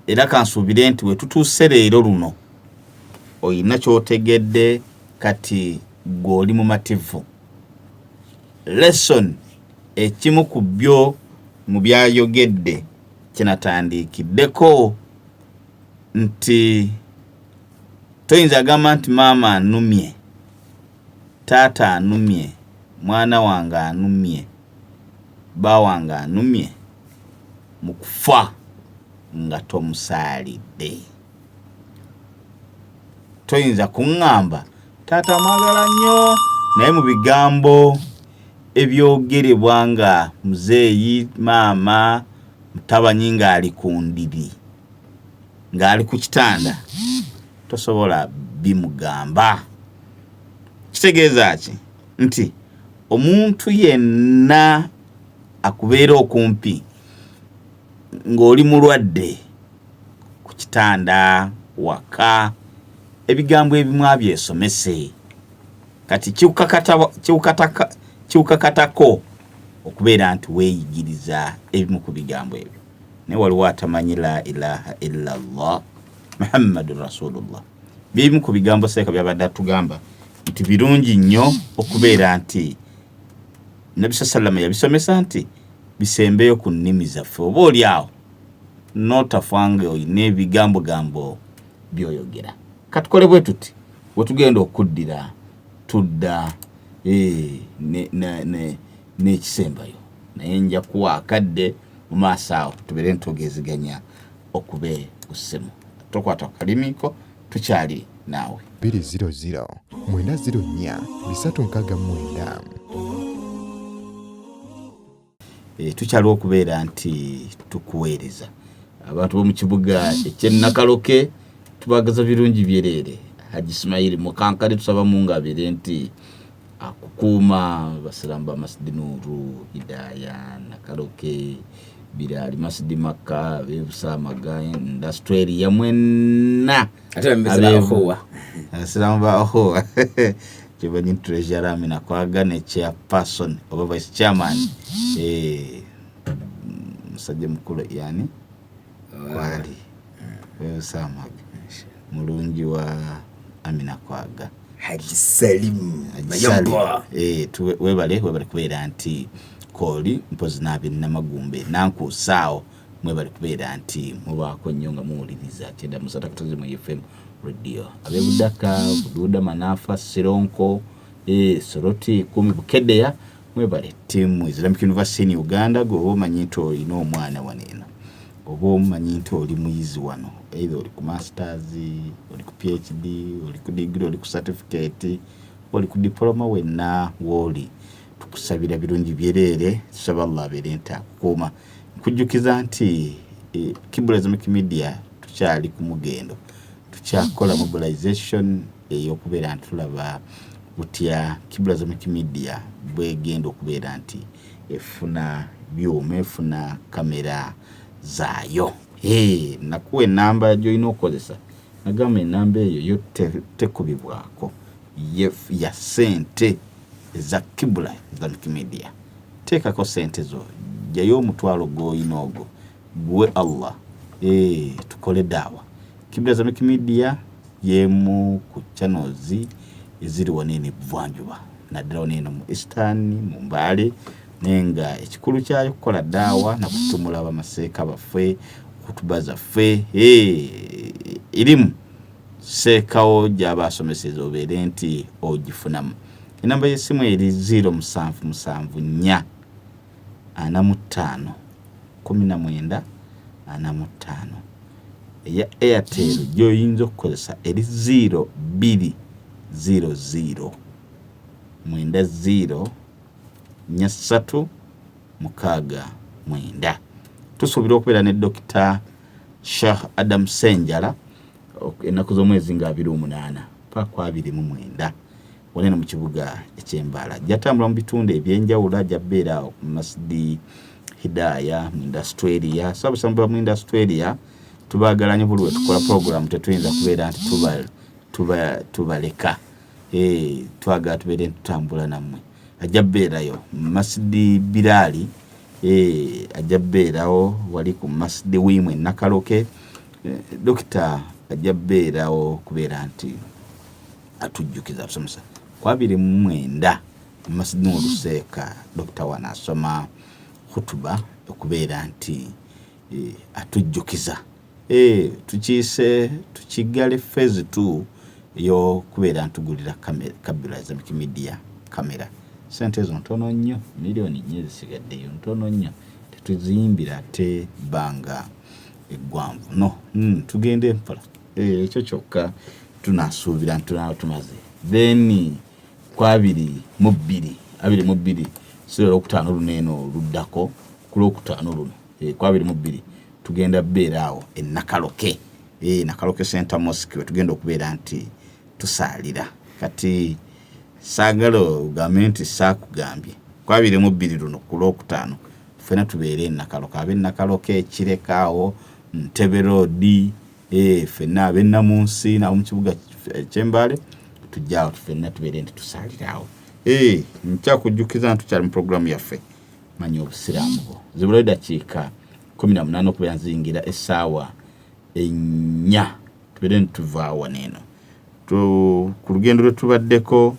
era kansuubire nti we tutuuse leero luno oyina kyotegedde. Kati gwe oli mumativu. Lesson ekimu ku byo mu byayogedde kyenatandiikiddeko nti toyinza agamba nti maama anumye, taata anumye, mwana wange anumye, ba wange anumye mu kufa nga tomusaalidde. Toyinza kuŋŋamba taata mwagala nnyo, naye mu bigambo ebyogerebwa nga muzeeyi, maama, mutabanyi ng'ali ku ndiri, ng'ali ku kitanda, tosobola bimugamba. Kitegeeza ki? Nti omuntu yenna akubeera okumpi ng'oli mulwadde ku kitanda, waka, ebigambo ebimu abyesomese. Kati kiwukakatako okubeera nti weeyigiriza ebimu ku bigambo ebyo. Naye waliwo atamanyi la ilaha illa Allah Muhammadun Rasulullah. Byebimu ku bigambo seeka byabadde atugamba nti birungi nnyo okubeera nti Nabbi sallama yabisomesa nti bisembeyo ku nnimi zaffe, oba oli awo n'otafa nga olina ebigambo gambo by'oyogera. Katukole bwe tuti, we tugenda okuddira tudda n'ekisembayo, naye nja kuwa akadde mu maaso awo tubeere ntogeziganya okube ku ssimu. Tokwata ku kalimiko, tukyali naawe. 200 904 369. Tukyaliwo okubeera nti tukuweereza. Abantu b'omu kibuga eky'e Nakaloke tubagaza birungi byereere. Haji Ismaili Mukankale, tusaba Mungu abeere nti akukuuma. Basiraamu ba Masidi Nuru, Hidaya, Nakaloke, Birali, Masidi Makka, Bebusaamaga, Industrial area mwenna. Ate bembezi ba Ohuwa. Abasiraamu ba Ohuwa kyebanyi Treasurer Amina Kwaga ne chairperson oba vice chairman, musajja mukulu yani kwali Bebusaamaga mulungi wa Amina Kwaga. Haji Salim. Haji Mayombo. Salim. Webale webale kubeera nti kooli mpozi n'ab'e Namagumbe nankuusaawo, mwebale kubeera nti mubaako nnyo nga muwuliriza kyenda musata katozi mu FM radio. Ab'ebudaka, Buduuda, Manaafa, Sironko, Soroti, Kumi, Bukedeya, mwebale. Tiimu Islamic University in Uganda, gwe oba omanyi nti olina omwana wano eno, oba omanyi nti oli muyizi wano, either oli ku masters, oli ku PhD, oli ku degree, oli ku certificate, oli ku diploma, wenna wooli tukusabira birungi byereere. Tusaba Allah abeere nti akukuuma. Nkujjukiza nti Kibula Islamic Media tukyali ku mugendo, tukyakola mobilization ey'okubeera nti tulaba butya Kibula Islamic Media bwegenda okubeera nti efuna byuma, efuna kamera zaayo. Hey, nakuwa enamba gy'olina okukozesa, nagamba enamba eyo yo tekubibwako. Ya sente eza Kibula Islamic Media. Teekako sente zo, jjayo omutwalo gw'olina, ogwo guwe Allah. Tukole daawa. Kibula Islamic Media yemu ku channels eziri wano eno ebuvanjuba, naddala wano eno mu Eastern, mu Mbaale, naye nga ekikulu kyayo kukola daawa nakutumula bamaseeka baffe, kutuba zaffe. Erimu seekawo gyaba asomeseza obeere nti ogifunamu. Enamba y'essimu eri 0774 45 19 45. Eya Airtel gyoyinza okukozesa eri 0200 90 43 69. Tusuubira okubeera ne Dr Shah Adam Senjala ennaku z'omwezi nga 28 paka 29 wanene mu kibuga eky'Embaala. Ajja tambula mu bitundu ebyenjawulo, ajja beera awo ku Masidi Hidaya mu industrial area. So abasambu mu industrial area tubaagala nnyo. Buli wetukola program tetuyinza kubeera nti tubaleka. Twagala tubeere nti tutambula nammwe. Ajja beerayo Masidi Birali, ajja beerawo wali ku Masidi Wiimu e Nakaloke. Dokita ajja beerawo kubeera nti atujjukiza, atusomesa ku 29 Masidi Noluseeka. Dokita wano asoma khutuba okubeera nti atujjukiza. Tukiise tukigale phase 2 ey'okubeera ntugulira Kabula Islamic Media kamera. Sente ezo ntono nnyo, miliyoni 4 zisigaddeyo, ntono nnyo, tetuziyimbira ate bbanga eggwanvu no. Tugende mpola. Ekyo kyokka tunasuubira nti tunaaba tumaze. Then ku 22, 22 si olwokutaano luno eno oluddako, ku lwokutaano luno, ku 22 tugenda beera awo e Nakaloke, Nakaloke Center Mosque, we tugenda okubeera nti tusaalira. Kati saagala ogambe nti saakugambye. Ku 22 luno ku lwokutaano ffena tubeere e Nakaloke, ab'e Nakaloke, Kireka awo, Ntebe Road, ffenna ab'e Namunsi nabo mu kibuga eky'Embaale tujje awo ffenna tubeere nti tusaalira awo. Nkyakujjukiza nti tukyali mu puroguramu yaffe Manya Obusiraamu Bwo. Zibulayo dakiika 18 okubeera nziyingira essaawa 4, tubeere nti tuvaawo wano eno. Ku lugendo lwe tubaddeko,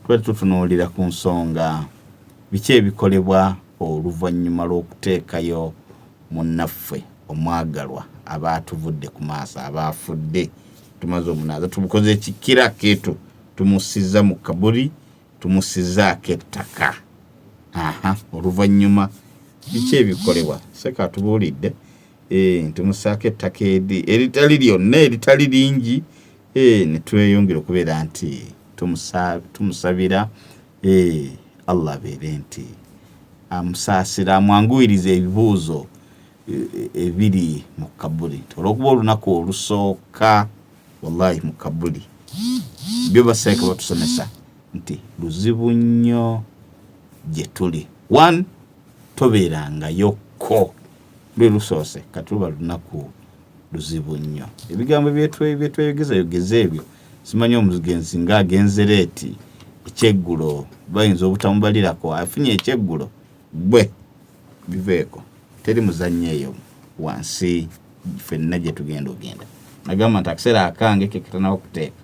tubadde tutunuulira ku nsonga biki ebikolebwa oluvannyuma lw'okuteekayo munnaffe omwagalwa aba atuvudde ku maaso, aba afudde. Tumaze omunaaza, tumukoze ekikira ketu, tumusiza mu kaburi, tumusizaako ettaka. Aha, oluvannyuma biki ebikolebwa? Seka atubuulidde, tumusaako ettaka eritali lyonna, eritali lingi, ne tweyongera okubeera nti tumusabira, Allah abeere nti amusaasira, amwanguyiriza ebibuuzo ebiri mu kabuli, olwokuba olunaku olusooka wallahi mu kabuli, byo baseeka batusomesa nti luzibu nnyo gye tuli. One, tobeerangayokko lwe lusoose, kati luba lunaku luzibu nnyo. Ebigambo byetweyogeza yogeza ebyo, simanyi omugenzi ng'agenze late, ekyeggulo bayinza obutamubalirako, afunye ekyeggulo gwe biveeko. Teri muzannyo eyo wansi, ffenna gye tugenda ogenda. Nagamba nti akaseera akange kekatanawo kuteeka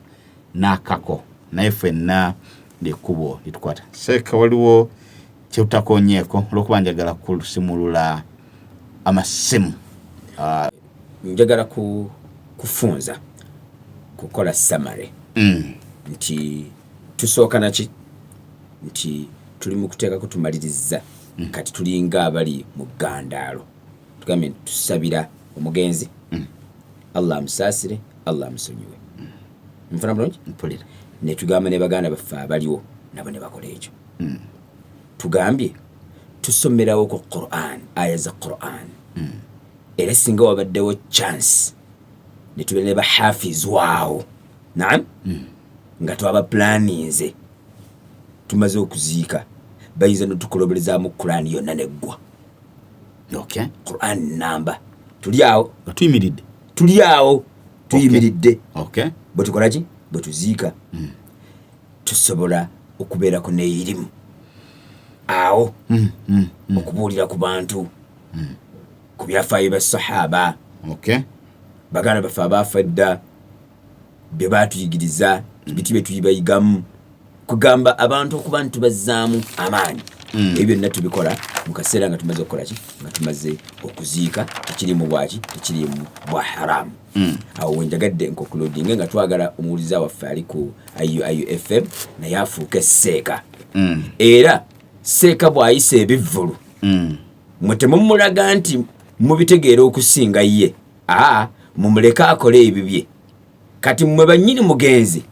n'akako, naye ffenna lyekkubo litukwata. Seeka, waliwo kyetutakonyeeko olwokuba njagala kusimulula amasimu. Njagala kufunza kukola summary nti tusooka naki nti tuli mu kuteekako, tumaliriza. Kati tulinga abali mu ggandaalo. Tugambye nti tusabira omugenzi, Allah amusaasire, Allah amusonyiwe. Nfuna bulungi? Mpulira. Ne tugamba ne baganda baffe abaliwo nabo ne bakola ekyo. Tugambye tusomerawo ku Quran, aya za Quran, era singa wabaddewo chance ne tubeera ne bahafiz waawo, naam, nga twaba planinze tumaze okuziika, bayinza notukuloberezaamu Quran yonna neggwa. Quran namba tuli awo. Nga tuyimiridde. Tuli awo tuyimiridde. Bwe tukola ki? Bwe tuziika. Tusobola okubeerako n'eyirimu awo okubuulira ku bantu ku byafaayo bya sahaba, baganda baffe abaafa edda, bye baatuyigiriza, biti bye tuyibayigamu, kugamba abantu okuba nti tubazzaamu amaanyi. Ebyo byonna tubikola mu kaseera nga tumaze okukola ki? Nga tumaze okuziika. Tekirimu bwaki? Tekirimu bwa haramu. Awo wenjagadde nkokulodinge nga twagala omuwuliza waffe ali ku IUIU FM naye afuuke seeka. Era seeka bw'ayisa ebivvulu, mwe temumulaga nti mubitegeera okusinga ye. Aa, mumuleke akole ebibye. Kati mmwe bannyini mugenzi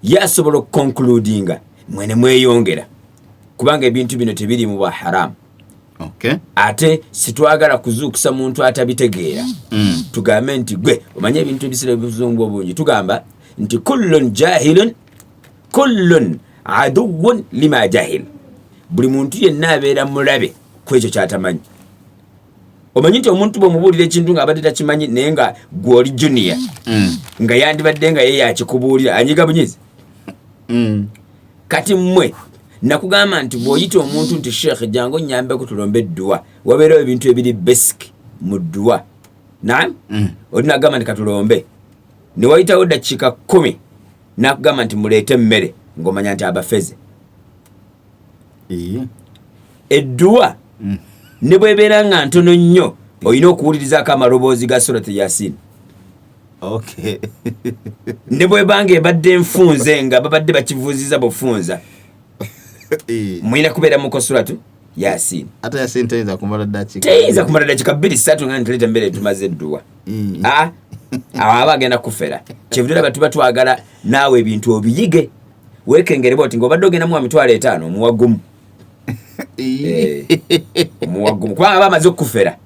ye asobola okukonkludinga, mwe ne mweyongera, kubanga ebintu bino tebiri mu bwa haramu. Ate sitwagala kuzuukusa muntu atabitegeera. Tugambe nti gwe omanye ebintu ebisira ebizungu obungi, tugamba nti kullun jahilun, kullun aduwun lima jahil. Buli muntu yenna abeera mulabe ku ekyo kyatamanyi. Omanyi nti omuntu bwemubuulira ekintu ng'abadde takimanyi, naye nga gwe oli junior, nga yandibadde nga ye yakikubuulira, anyiga bunyizi. Kati mmwe nakugamba nti bw'oyita omuntu nti sheekh jangu onyambeko tulombe edduwa, wabeerawo ebintu ebiri basic mu dduwa. Naam. Oli nagamba nti katulombe, ne wayitawo dakiika 10 nakugamba nti muleete emmere, ng'omanya nti abafeze. Edduwa ne bwebeera nga ntono nnyo, olina okuwulirizaako amaloboozi ga Surat Yasin. Ne bwebanga ebadde enfunze nga babadde bakivuuziza bufunza, mulina kubeera muko Suratu Yasin. Ate Yasin teyinza kumala ddakiika. Teyinza kumala dakiika bbiri ssatu nga nituleeta emmere tumaze edduwa. Aa, awo aba agenda kufera. Kyevudde olaba tuba twagala naawe ebintu obiyige, weekengere bwoti ng'obadde ogenda muwa 50,000, omuwa gumu. Omuwa gumu kubanga aba amaze okukufera.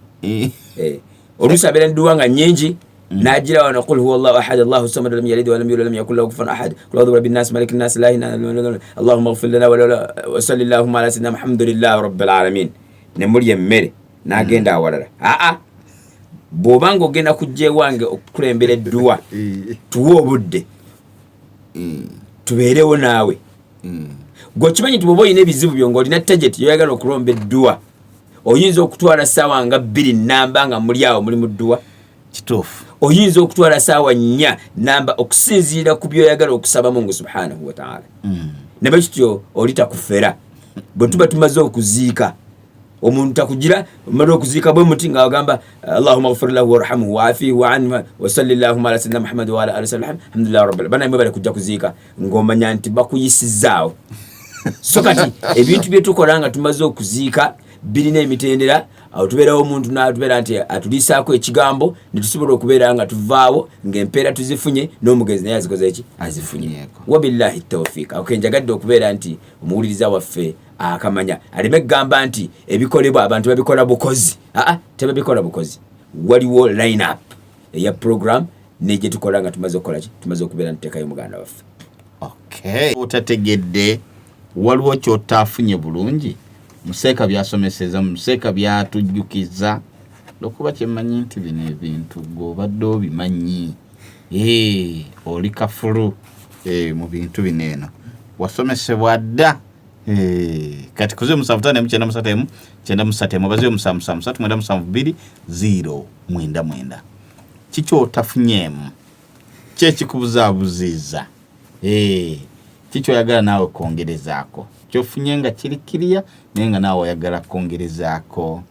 Oluusi abeera nedduwa nga nnyingi, n'agira wano qul huwa Allahu ahad Allahu samad lam yalid walam yulad lam yakun lahu kufuwan ahad qul a'udhu birabbi nnas maliki nnas ilahi nnas allahumma ighfir lana wa salli allahumma ala sayyidina alhamdulillahi rabbil alamin, ne mulya emmere n'agenda awalala. Aa, bw'oba ng'ogenda kujja ewange okukulembera edduwa, tuwe obudde tubeerewo naawe. Gwe okimanyi nti bw'oba olina ebizibu byo ng'olina target yoyagala okulomba edduwa, oyinza okutwala ssaawa nga 2 namba nga muli awo muli mu dduwa. Kituufu. Oyinza okutwala ssaawa 4 namba okusinziira ku byoyagala okusaba Mungu subhanahu wataala. Nabe kityo oli takufera. Bwe tuba tumaze okuziika omuntu takugira omala okuziika bwe muti nga agamba allahuma gfir lahu warhamhu waafihi waanhu wasalli llahuma ala sayidina Muhammad waala ali sallam alhamdulillah rabbil bana mwebale kujja kuziika, ng'omanya nti bakuyisizaawo. So kati ebintu bye tukola nga tumaze okuziika birina emitendera. Awo tubeerawo omuntu natubeera nti atuliisaako ekigambo ne tusobola okubeera nga tuvaawo ng'empeera tuzifunye n'omugenzi naye azikoze ki? Azifunye. Wabillahi tawfiik. Awo kenjagadde okubeera nti omuwuliriza waffe akamanya aleme kugamba nti ebikolebwa abantu babikola bukozi. Aa, tebabikola bukozi. Waliwo line up eya program negye tukola nga tumaze okukola ki? Tumaze okubeera ntuteekayo muganda waffe. Okay. Otategedde, waliwo kyotaafunye bulungi museeka byasomeseza, museeka byatujjukiza, lwokuba kyemmanyi nti bino ebintu gweobadde obimanyi. Oli kafulu mu bintu bino eno wasomesebwa dda. Kati ku 075 93 93 oba 077 397 0 99, kiki otafunyeemu? Ki ekikubuzaabuziiza? Kiki oyagala naawe kwongerezaako kyofunye nga kiri kiriya, naye nga naawe oyagala kwongerezaako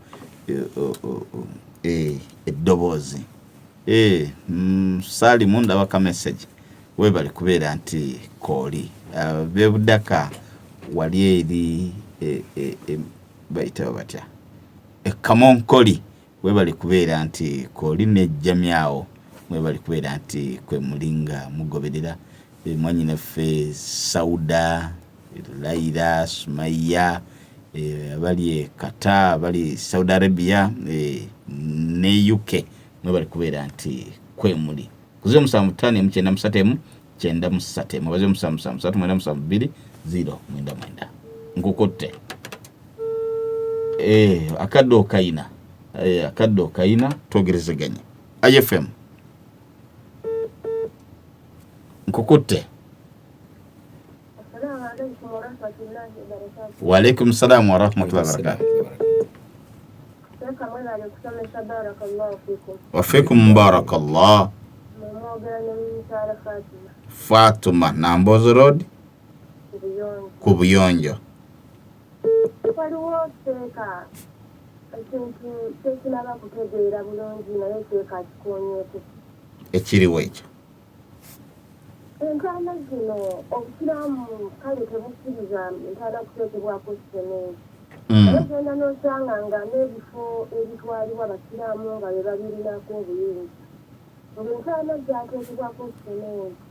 eddoboozi? Salimu, ndaba ka message, webale kubeera nti kooli. Bebudaka wali eri bayitawo batya, ekamonkoli, webale kubeera nti kooli nejjamyawo, mwebale kubeera nti kwe mulinga mugoberera. Mwanyinaffe Sauda, Laira, Sumaiya, abali e Qatar, abali Saudi Arabia ne UK, mwebale kubeera nti kwe muli ku 075 emu 93 emu 93 emu oba 077 397 2 0 99. Nkukutte. Akadde okayina. Akadde okayina, twogerezeganye. IFM, nkukutte. warahmatullahi wabarakatuh. Waalaikum salaamu warahmatullahi wabarakatuh. Sheeka, mwebale kusomesa, barakallahu fikum. Wafikum barakallah. Mwogera ne mukyala Fatima. Fatuma, Nambozo Road. Ku Buyonjo. Ku Buyonjo. Waliwo seeka ekintu kyekinaba kutegeera bulungi, naye seeka akikonyeeko. Ekiriwo ekyo? Entaana zino, obusiraamu kale tebukkiriza ntaana kuteekebwako sementi. Naye genda n'osanga nga n'ebifo ebitwalibwa basiraamu nga be babirinako obuyinza, ng'entaana zateekebwako sementi.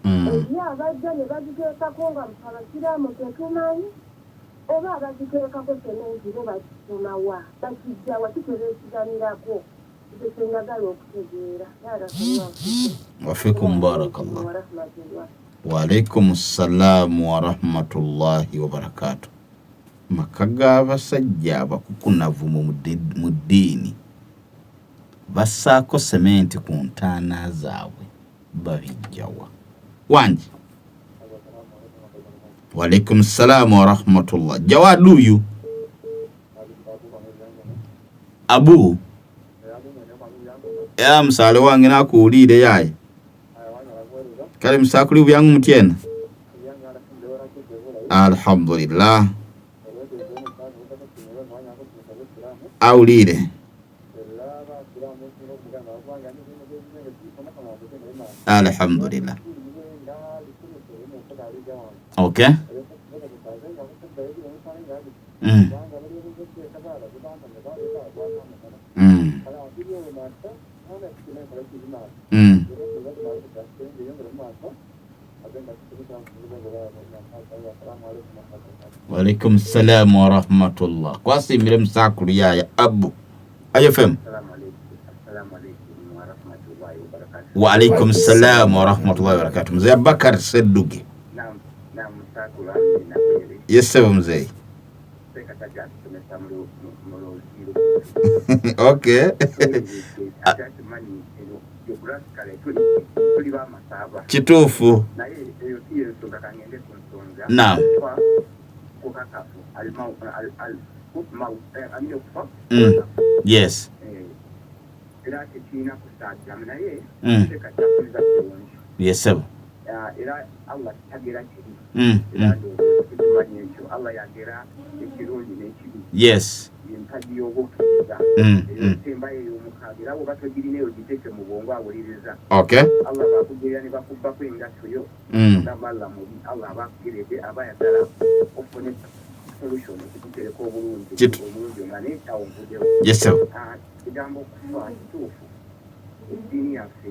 Eri abajja ne bagiteekako nga abasiraamu tetumanyi, oba abagiteekako sementi bo bakisomawa, bakijjawa, kitebeesigamirako? Ekyo kyenjagala okutegeera. Barakallahu. Wafikum barakallah. Warahmatullah. Waalaikum salaamu warahmatullahi wabarakatu. Maka g'abasajja abakukunavu mu ddiini bassaako sementi ku ntaana zaabwe, babijjawa? Wangi. Waalaikum salaamu warahmatullah. Jawaduyu abu ya musale wange, nakuwulire yaye. Kale musakuli byangu mutyena? Alhamdulillah. Awulire. Alhamdulillah. Okay. Waalaikum salam warahmatullah. Kwasimire musakulu yaya abu ifm. Assalamu alaikum warahmatullahi wabarakatuh. Waalaikum salam warahmatullahi wabarakatuh. Mzee Abubakar Sedduge. Naam, naam, musakulu nakwere. Yesebo mzee. Sekataja tusomesa mu Luziro. Okay. Ate tumanyi eno geographically tuli bamasaaba. Kituufu. Naye eyo si yensonga, kangende ku nsonga. Naam. Kufa kukakafu amina okufa. Yes. Era tekirina kusaagiramu, naye sekatakuliza kirungi. Yesebo. Ah, era Allah tagera kibi. Era ndowooza tukimanyi ekyo, Allah yagera ekirungi n'ekibi. Empagi y'obukkiriza eyosembayo ey'omukaaga, era bwoba togirina eyo giteeke mu bwongo, awuliriza. Allah bakugerera ne bakubbako engatto yo, gamba Allah mubi. Allah aba akugeredde, aba ayagala ofune solution okugitereka obulungi omulungi omala, naye kyawo nvuddewo. Yesebo. Ah, ekigambo okufa kituufu, eddiini yaffe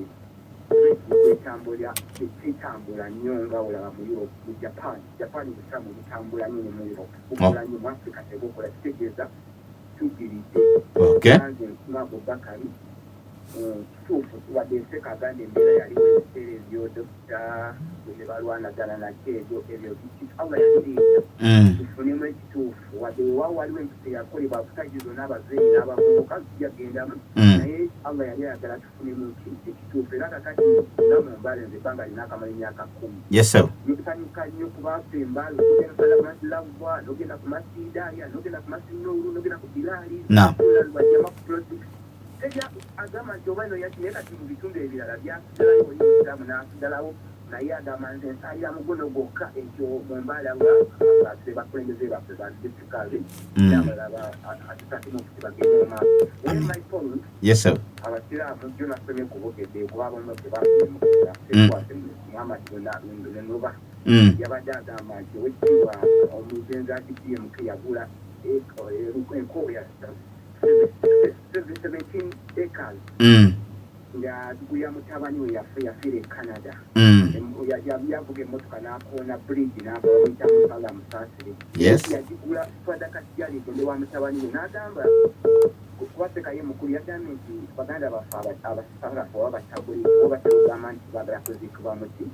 kwetambula tetambula nnyo nga olaba mu Europe, mu Japan. Japan busiraamu butambula nnyo, ne mu Europe bukola nnyo, mu Africa tebukola, kitegeeza tugiridde. Nange nga Abubakari, kituufu wadde enseka agamba embeera yaliwo ebiseera ebyo, dokita ne balwanagana nakyo, ebyo ebyo biki, Allah yabireeta tufunemu ekituufu. Wadde weewaawo waliwo empisa eyakolebwa kutaji zonna, abazeeyi n'abavubuka zijagendamu, naye Allah yali ayagala tufunemu ki ekituufu. Era kakati nga mu Mbale, nze ebbanga lina akamala emyaka 10, nsanyuka nnyo kuba ffe Embale ogenda Lavwa, nogenda ku Masiidaya, nogenda ku Masinuuru, nogenda ku Bilaali, bajjama ku Plotix, terya agamba nti oba eno yaki. Naye kati mu bitundu ebirala byasigalayo, oli musiraamu n'asigalawo, naye agamba nze nsalira muguno gwokka. Ekyo mu Mbale nga abaasire bakulembeze baffe ba disitulikali n'abalala atusake mufuti bagende mu maaso. Naye my point, abasiraamu jo nasomye ku Bukedde, kuba abamu tebasomye mukisa tekwase Muhammad Nuba yabadde agamba nti owekitiibwa omugenzi akipmk yagula enkooya 17 acres ng'agulira mutabani we yafiira e Canada. Yavuga emmotoka n'akoona bridge n'abamuyita Musala Musaasire. Yagigula swadaka kijali egende wa mutabani we, n'agamba kuba sekaye mukulu yagambye nti baganda baffe abasalafu oba batabuliki bo batera okugamba nti baagala kuziikibwa muki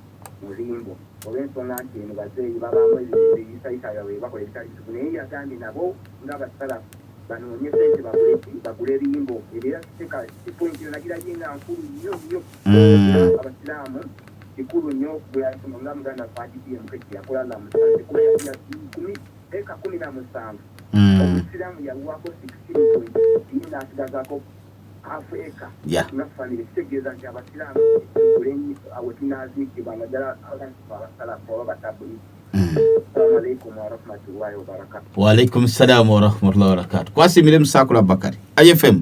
mulimbo, olw'ensonga nti eno bazeeyi babaamu ebiyisayisa byabwe bakola ebitali bituufu. Naye yagambye nabo ng'abasalafu banoonye sente bagule ki, bagule limbo. Era seka point eno nagirabye nga nkulu nnyo nnyo. Abasiraamu Kikulu nnyo bweyasoma nga muganda waffe ADMK kyeyakola la musanze kuba kumi eka 17 Obusiraamu yabuwako 16 n'asigazaako half acre nga famire. Kitegeeza nti abasiraamu tugule we tunaaziikibwa naddala abantu abasalafu oba batabuliki. Assalamu alaikum warahmatullahi wabarakatu. Waalaikum salaamu warahmatullahi wabarakatu. Kwasimire musakula Bakari IFM.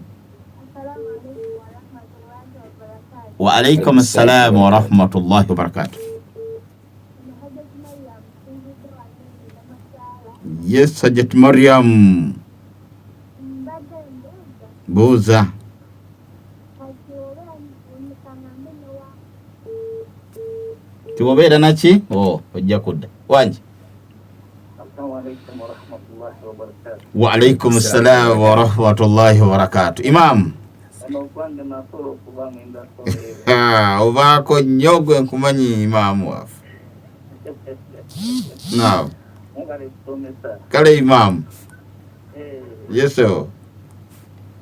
Waalaikum salaamu warahmatullahi wabarakatu. Yes, Hajat Mariam, buuza. Tiwobeera naki? Oh, ojja kudda wangi. Assalamu alaikum warahmatullahi wabarakatu. Waalaikum salaamu warahmatullahi wabarakatu, imam. Ono ogwange nasobola okuba ngenda. Ah, obaako nnyo gwe nkumanyi, imaamu waffe. Naam. Mwebale kusomesa. Kale imaamu. Yeso.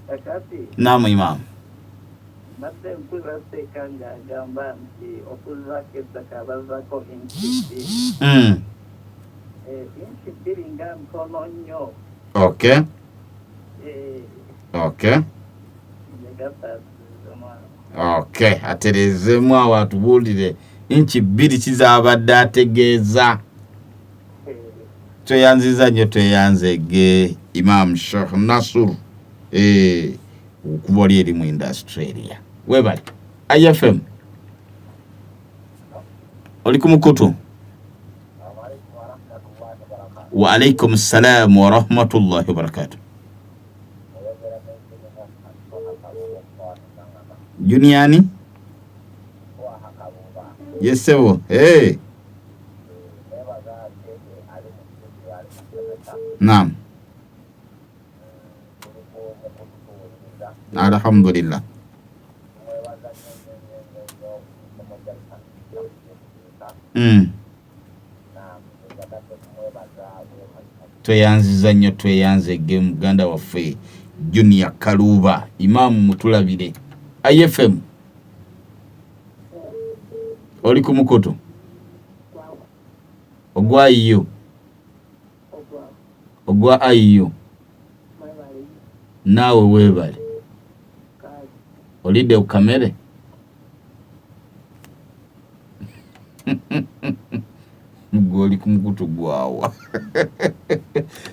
Kakati Naamu imaamu. Mbadde mpulira seeka ng'agamba nti okuzaako ettaka bazaako inchi 2. Inchi 2 nga ntono nnyo. Njagala Okay, aterezeemu awo atubuulire inchi 2 kizabadde ategeeza. Tweyanziza nnyo, tweyanzege Imam Sheikh Nasur, okuba oli eri mu Australia. Webale. IFM, oli ku mukutu. Wa alaikum salam wa rahmatullahi wa barakatuh. Juniani yesebo. Hey. Naam, alhamdulillah. Tweyanziza nnyo, tweyanzege muganda waffe Junior Kaluba. Imaamu mutulabire. IFM, oli ku mukutu ogwa iu ogwa iu. Naawe weebale. Olidde ku kamere? Gwe oli ku mukutu gwawa?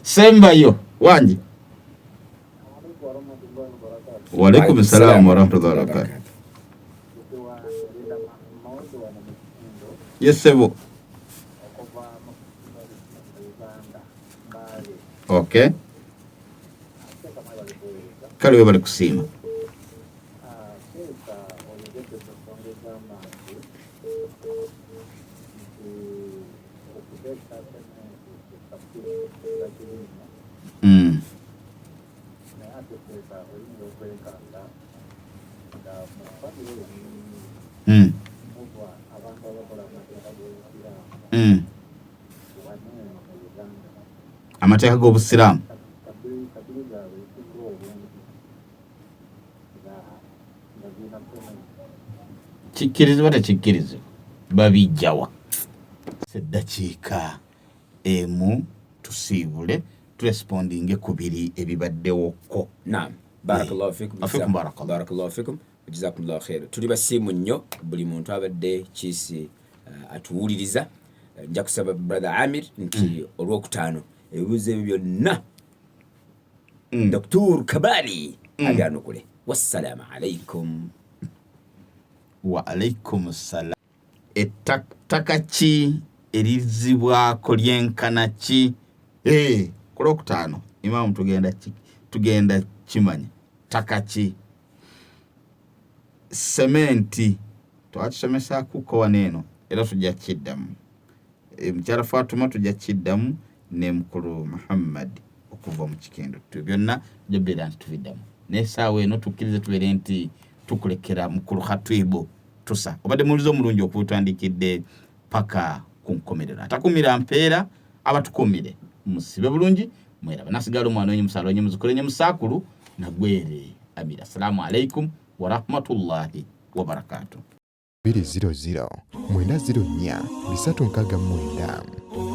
Sembayo wangi. Walaikum salamu warahmatullahi wabarakatu. Yesebo. Okay, kale webale kusiima. Seeka oyogedde ku nsonga egamba nti okuteeka sementi eka kibi nnyo, naye ate seeka oyinza okwekanga nga mu famire yennyini muva abantu abakola amateeka g'obusiraamu wano eno mu Uganda. Amateeka g'obusiraamu. Kabiri zaabwe ezisinga obungi nga zirina sementi. Kikkirizibwa tekikkirizibwa, babijjawa? Seddakiika emu tusiibule, turespondinge ku biri ebibaddewokko. Naam, barakallahu fikum. Afikum barakallah. Barakallahu fikum, jazakumullahu khair. Tuli basiimu nnyo buli muntu abadde kiisi atuwuliriza. Nja kusaba brother Amir nti olwokutaano ebibuuzo ebyo byonna Dr Kabali abyanukule. Wassalaamu alaikum. Wa alaikum salam. Ettaka ki erizibwako, lyenkana ki? Ku lwokutaano imaamu tugenda kimanya ttaka ki, sementi twakisomesakuko wano eno era tujja kiddamu. Mukyala Fatuma tujja kiddamu ne mukulu Muhammad okuva mu Kikendo. Byonna tujja beera nti tubiddamu, n'essaawa eno tukkirize tubeere nti tukulekera mukulu Khatwibu tusa. Obadde muwulize omulungi okutandikidde paka ku nkomerero. Atakumira mpeera abatukumire, musibe bulungi, mweraba nasigala omwana wenye musalo wenye muzukulu wenye musaakulu nagwere amira. Assalamu alaikum warahmatullahi wabarakatuh. 200 904 369.